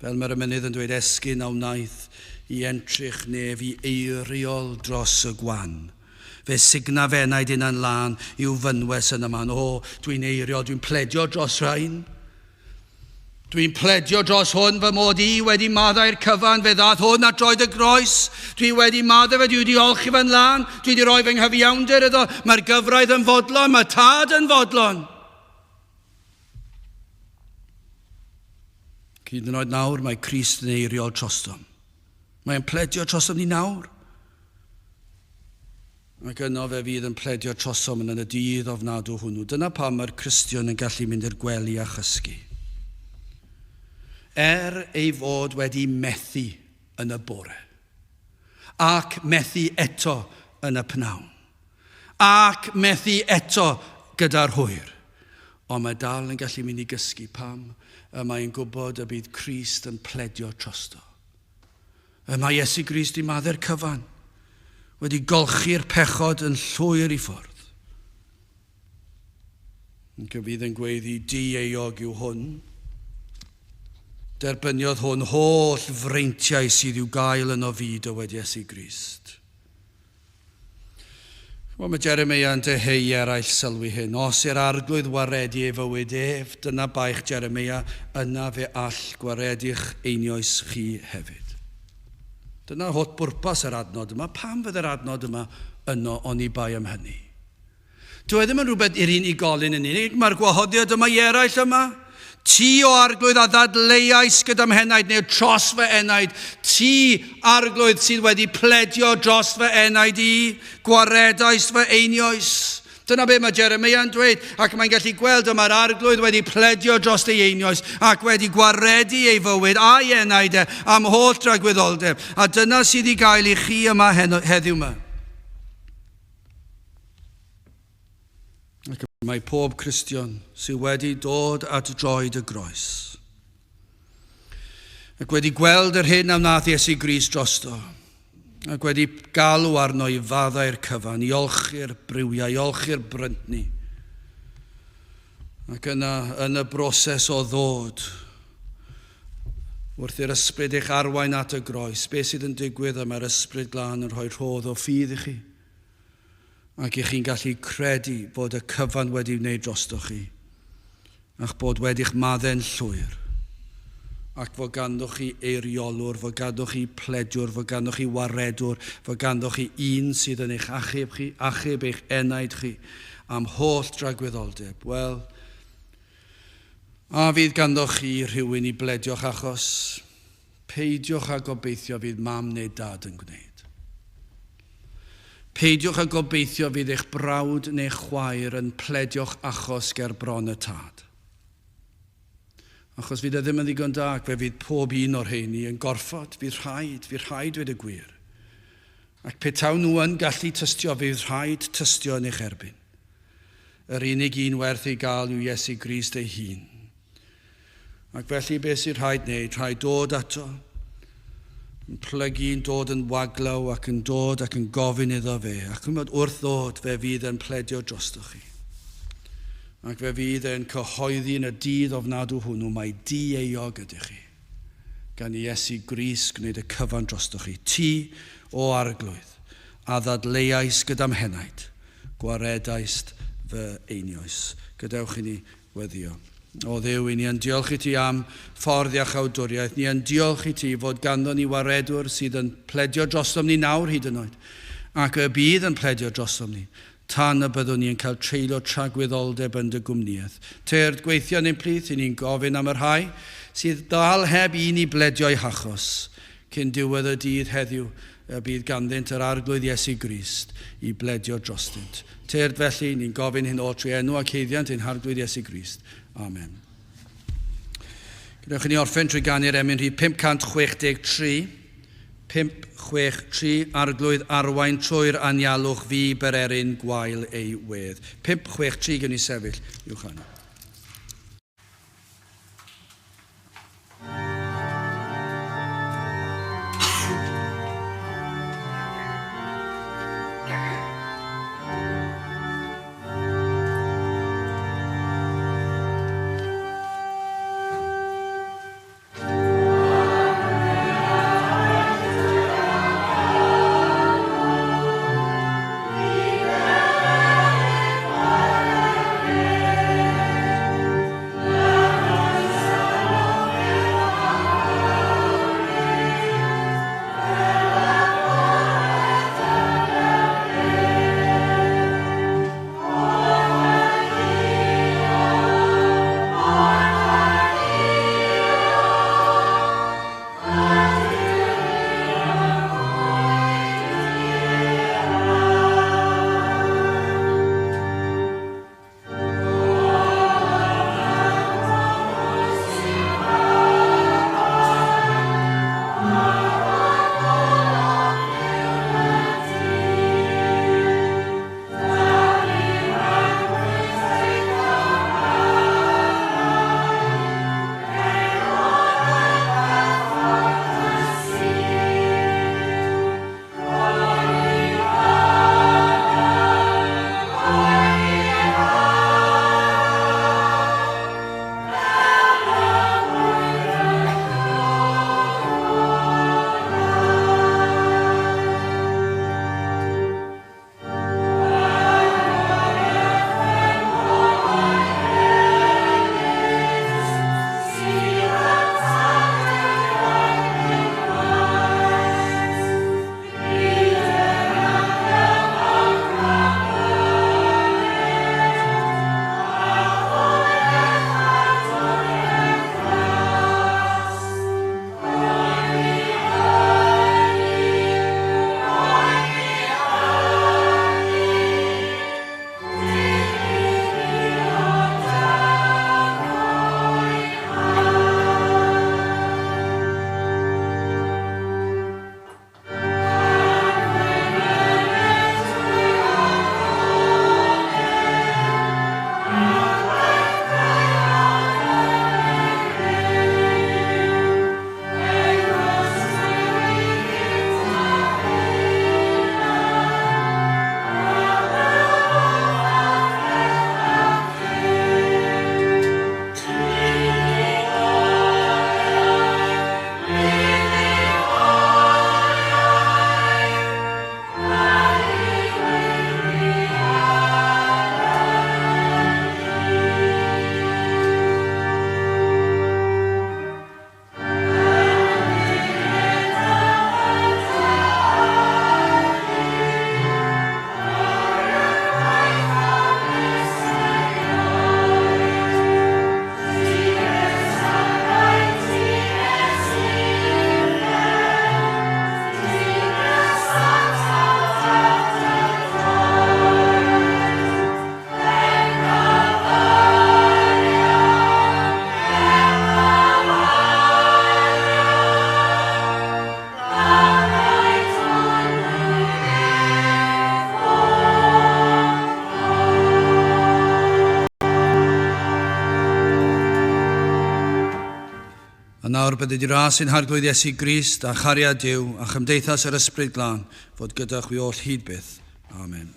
Fel mae'r emynydd yn dweud, esgyn a wnaeth i entrych nef i eiriol dros y gwan. Fe sugna fe enaid unan lân i'w fynwes yn y man. O, dwi'n eiriol, dwi'n pledio dros rhain. Dwi'n pledio dros hwn fy mod i wedi maddau'r cyfan, fe ddath hwn at droed y groes. Dwi wedi maddau fe, dwi wedi olchi fe'n lân, dwi wedi rhoi fy nghyfiawnder iddo. Mae'r gyfraith yn fodlon, mae tad yn fodlon. Hyd yn oed nawr mae Crist yn eiriol trostom. Mae'n pledio trosom ni nawr. Ac yno fe fydd yn pledio trosom yn y dydd ofnadw hwnnw. Dyna pam mae'r Cristion yn gallu mynd i'r gwely a chysgu. Er ei fod wedi methu yn y bore, ac methu eto yn y pnawn, Ac methu eto gyda'r hwyr. Ond mae dal yn gallu mynd i gysgu. Pam? Y mae'n gwybod y bydd Crist yn pledio trosto. Y mae Iesu Grist i maddau'r cyfan, wedi golchi'r pechod yn llwyr i ffwrdd. Ac y fydd yn gweiddi, di-euog yw hwn. Derbyniodd hwn holl freintiau sydd i'w gael yno fi, dywed Iesu Grist. Wel, mae Jeremia yn dyheu i eraill sylwi hyn. Os i'r arglwydd waredu ei fywyd ef, dyna baich Jeremia, yna fe all gwaredu'ch einioes chi hefyd. Dyna holl bwrpas yr adnod yma. Pam fydde'r adnod yma yno oni bai am hynny? Dyw e ddim yn rhywbeth i'r unigolyn yn unig, mae'r gwahoddiad yma i eraill yma. Ti, o arglwydd, a ddadleuais gyda'm henaid, neu tros fy enaid. Ti, arglwydd, sydd wedi pledio dros fy enaid i, gwaredais fy einioes. Dyna be mae Jeremia yn dweud, ac mae'n gallu gweld y mae'r arglwydd wedi pledio dros ei einioes ac wedi gwaredu ei fywyd a'i enaid e am holl dragwyddoldeb. A dyna sydd i gael i chi yma heddiw yma. Ac mae pob Cristion sydd wedi dod at droed y groes ac wedi gweld yr hyn a wnaeth Iesu Grist drosto ac wedi galw arno i faddau'r cyfan, i olchi'r briwiau, i olchi'r bryntni. Ac yna, yn y broses o ddod, wrth i'r ysbryd eich arwain at y groes, beth sydd yn digwydd y mae'r ysbryd glân yn rhoi rhodd o ffydd i chi. Ac i chi'n gallu credu bod y cyfan wedi wneud drostoch chi, a'ch bod wedi'ch maddau'n llwyr. Ac fod ganddoch chi eiriolwr, fod ganddoch chi plediwr, fod ganddoch chi waredwr, fod ganddoch chi un sydd yn eich achub chi, achub eich enaid chi am holl dragwyddoldeb. Wel, a fydd ganddoch chi rhywun i bledio'ch achos? Peidiwch â gobeithio fydd mam neu dad yn gwneud. Peidiwch â gobeithio fydd eich brawd neu chwaer yn pledio'ch achos ger bron y tad. Achos fydd e ddim yn ddigon da ac fe fydd pob un o'r rheini yn gorfod, fydd rhaid, fydd rhaid dweud y gwir. Ac petawn nhw yn gallu tystio, fydd rhaid tystio yn eich erbyn. Yr unig un werth ei gael yw Iesu Grist ei hun. Ac felly beth sy'n rhaid wneud? Rhaid dod ato, yn plygu, yn dod yn waglaw ac yn dod ac yn gofyn iddo fe. Ac yn wrth ddod, fe fydd yn pledio drostoch chi. Ac fe fydd e'n cyhoeddi yn y dydd ofnadw hwnnw mai dieuog ydych chi. Gan i Iesu Grist gwneud y cyfan drostoch chi. Ti, o Arglwydd, a ddadleuais gyda'm henaid, gwaredaist fy einioes. Gadewch i ni weddïo. O Dduw, i ni yn diolch i ti am ffordd iachawdwriaeth. Ni yn diolch i ti fod ganddo ni waredwr sydd yn pledio drosom ni nawr hyd yn oed, ac y bydd yn pledio drosom ni, tan y byddwn ni yn cael treulio tragwyddoldeb yn dy gwmnïaeth. Tyrd gweithio yn ein plith, i ni'n gofyn am y rhai sydd dal heb un i bledio'u hachos, cyn diwedd y dydd heddiw y bydd ganddynt yr Arglwydd Iesu Grist i bledio drostynt. Tyrd felly, ni'n gofyn hyn oll trwy enw ac haeddiant ein Harglwydd Iesu Grist. Amen. Gadewch i ni orffen trwy ganu'r emyn rhif 563. 563, Arglwydd arwain trwy'r anialwch fi bererin gwael ei wedd. 563, gewn ni sefyll i'w chanu. nawr bydded i ras ein Harglwydd Iesu Grist a chariad Duw a chymdeithas yr Ysbryd Glân fod gyda chwi oll hyd byth. Amen.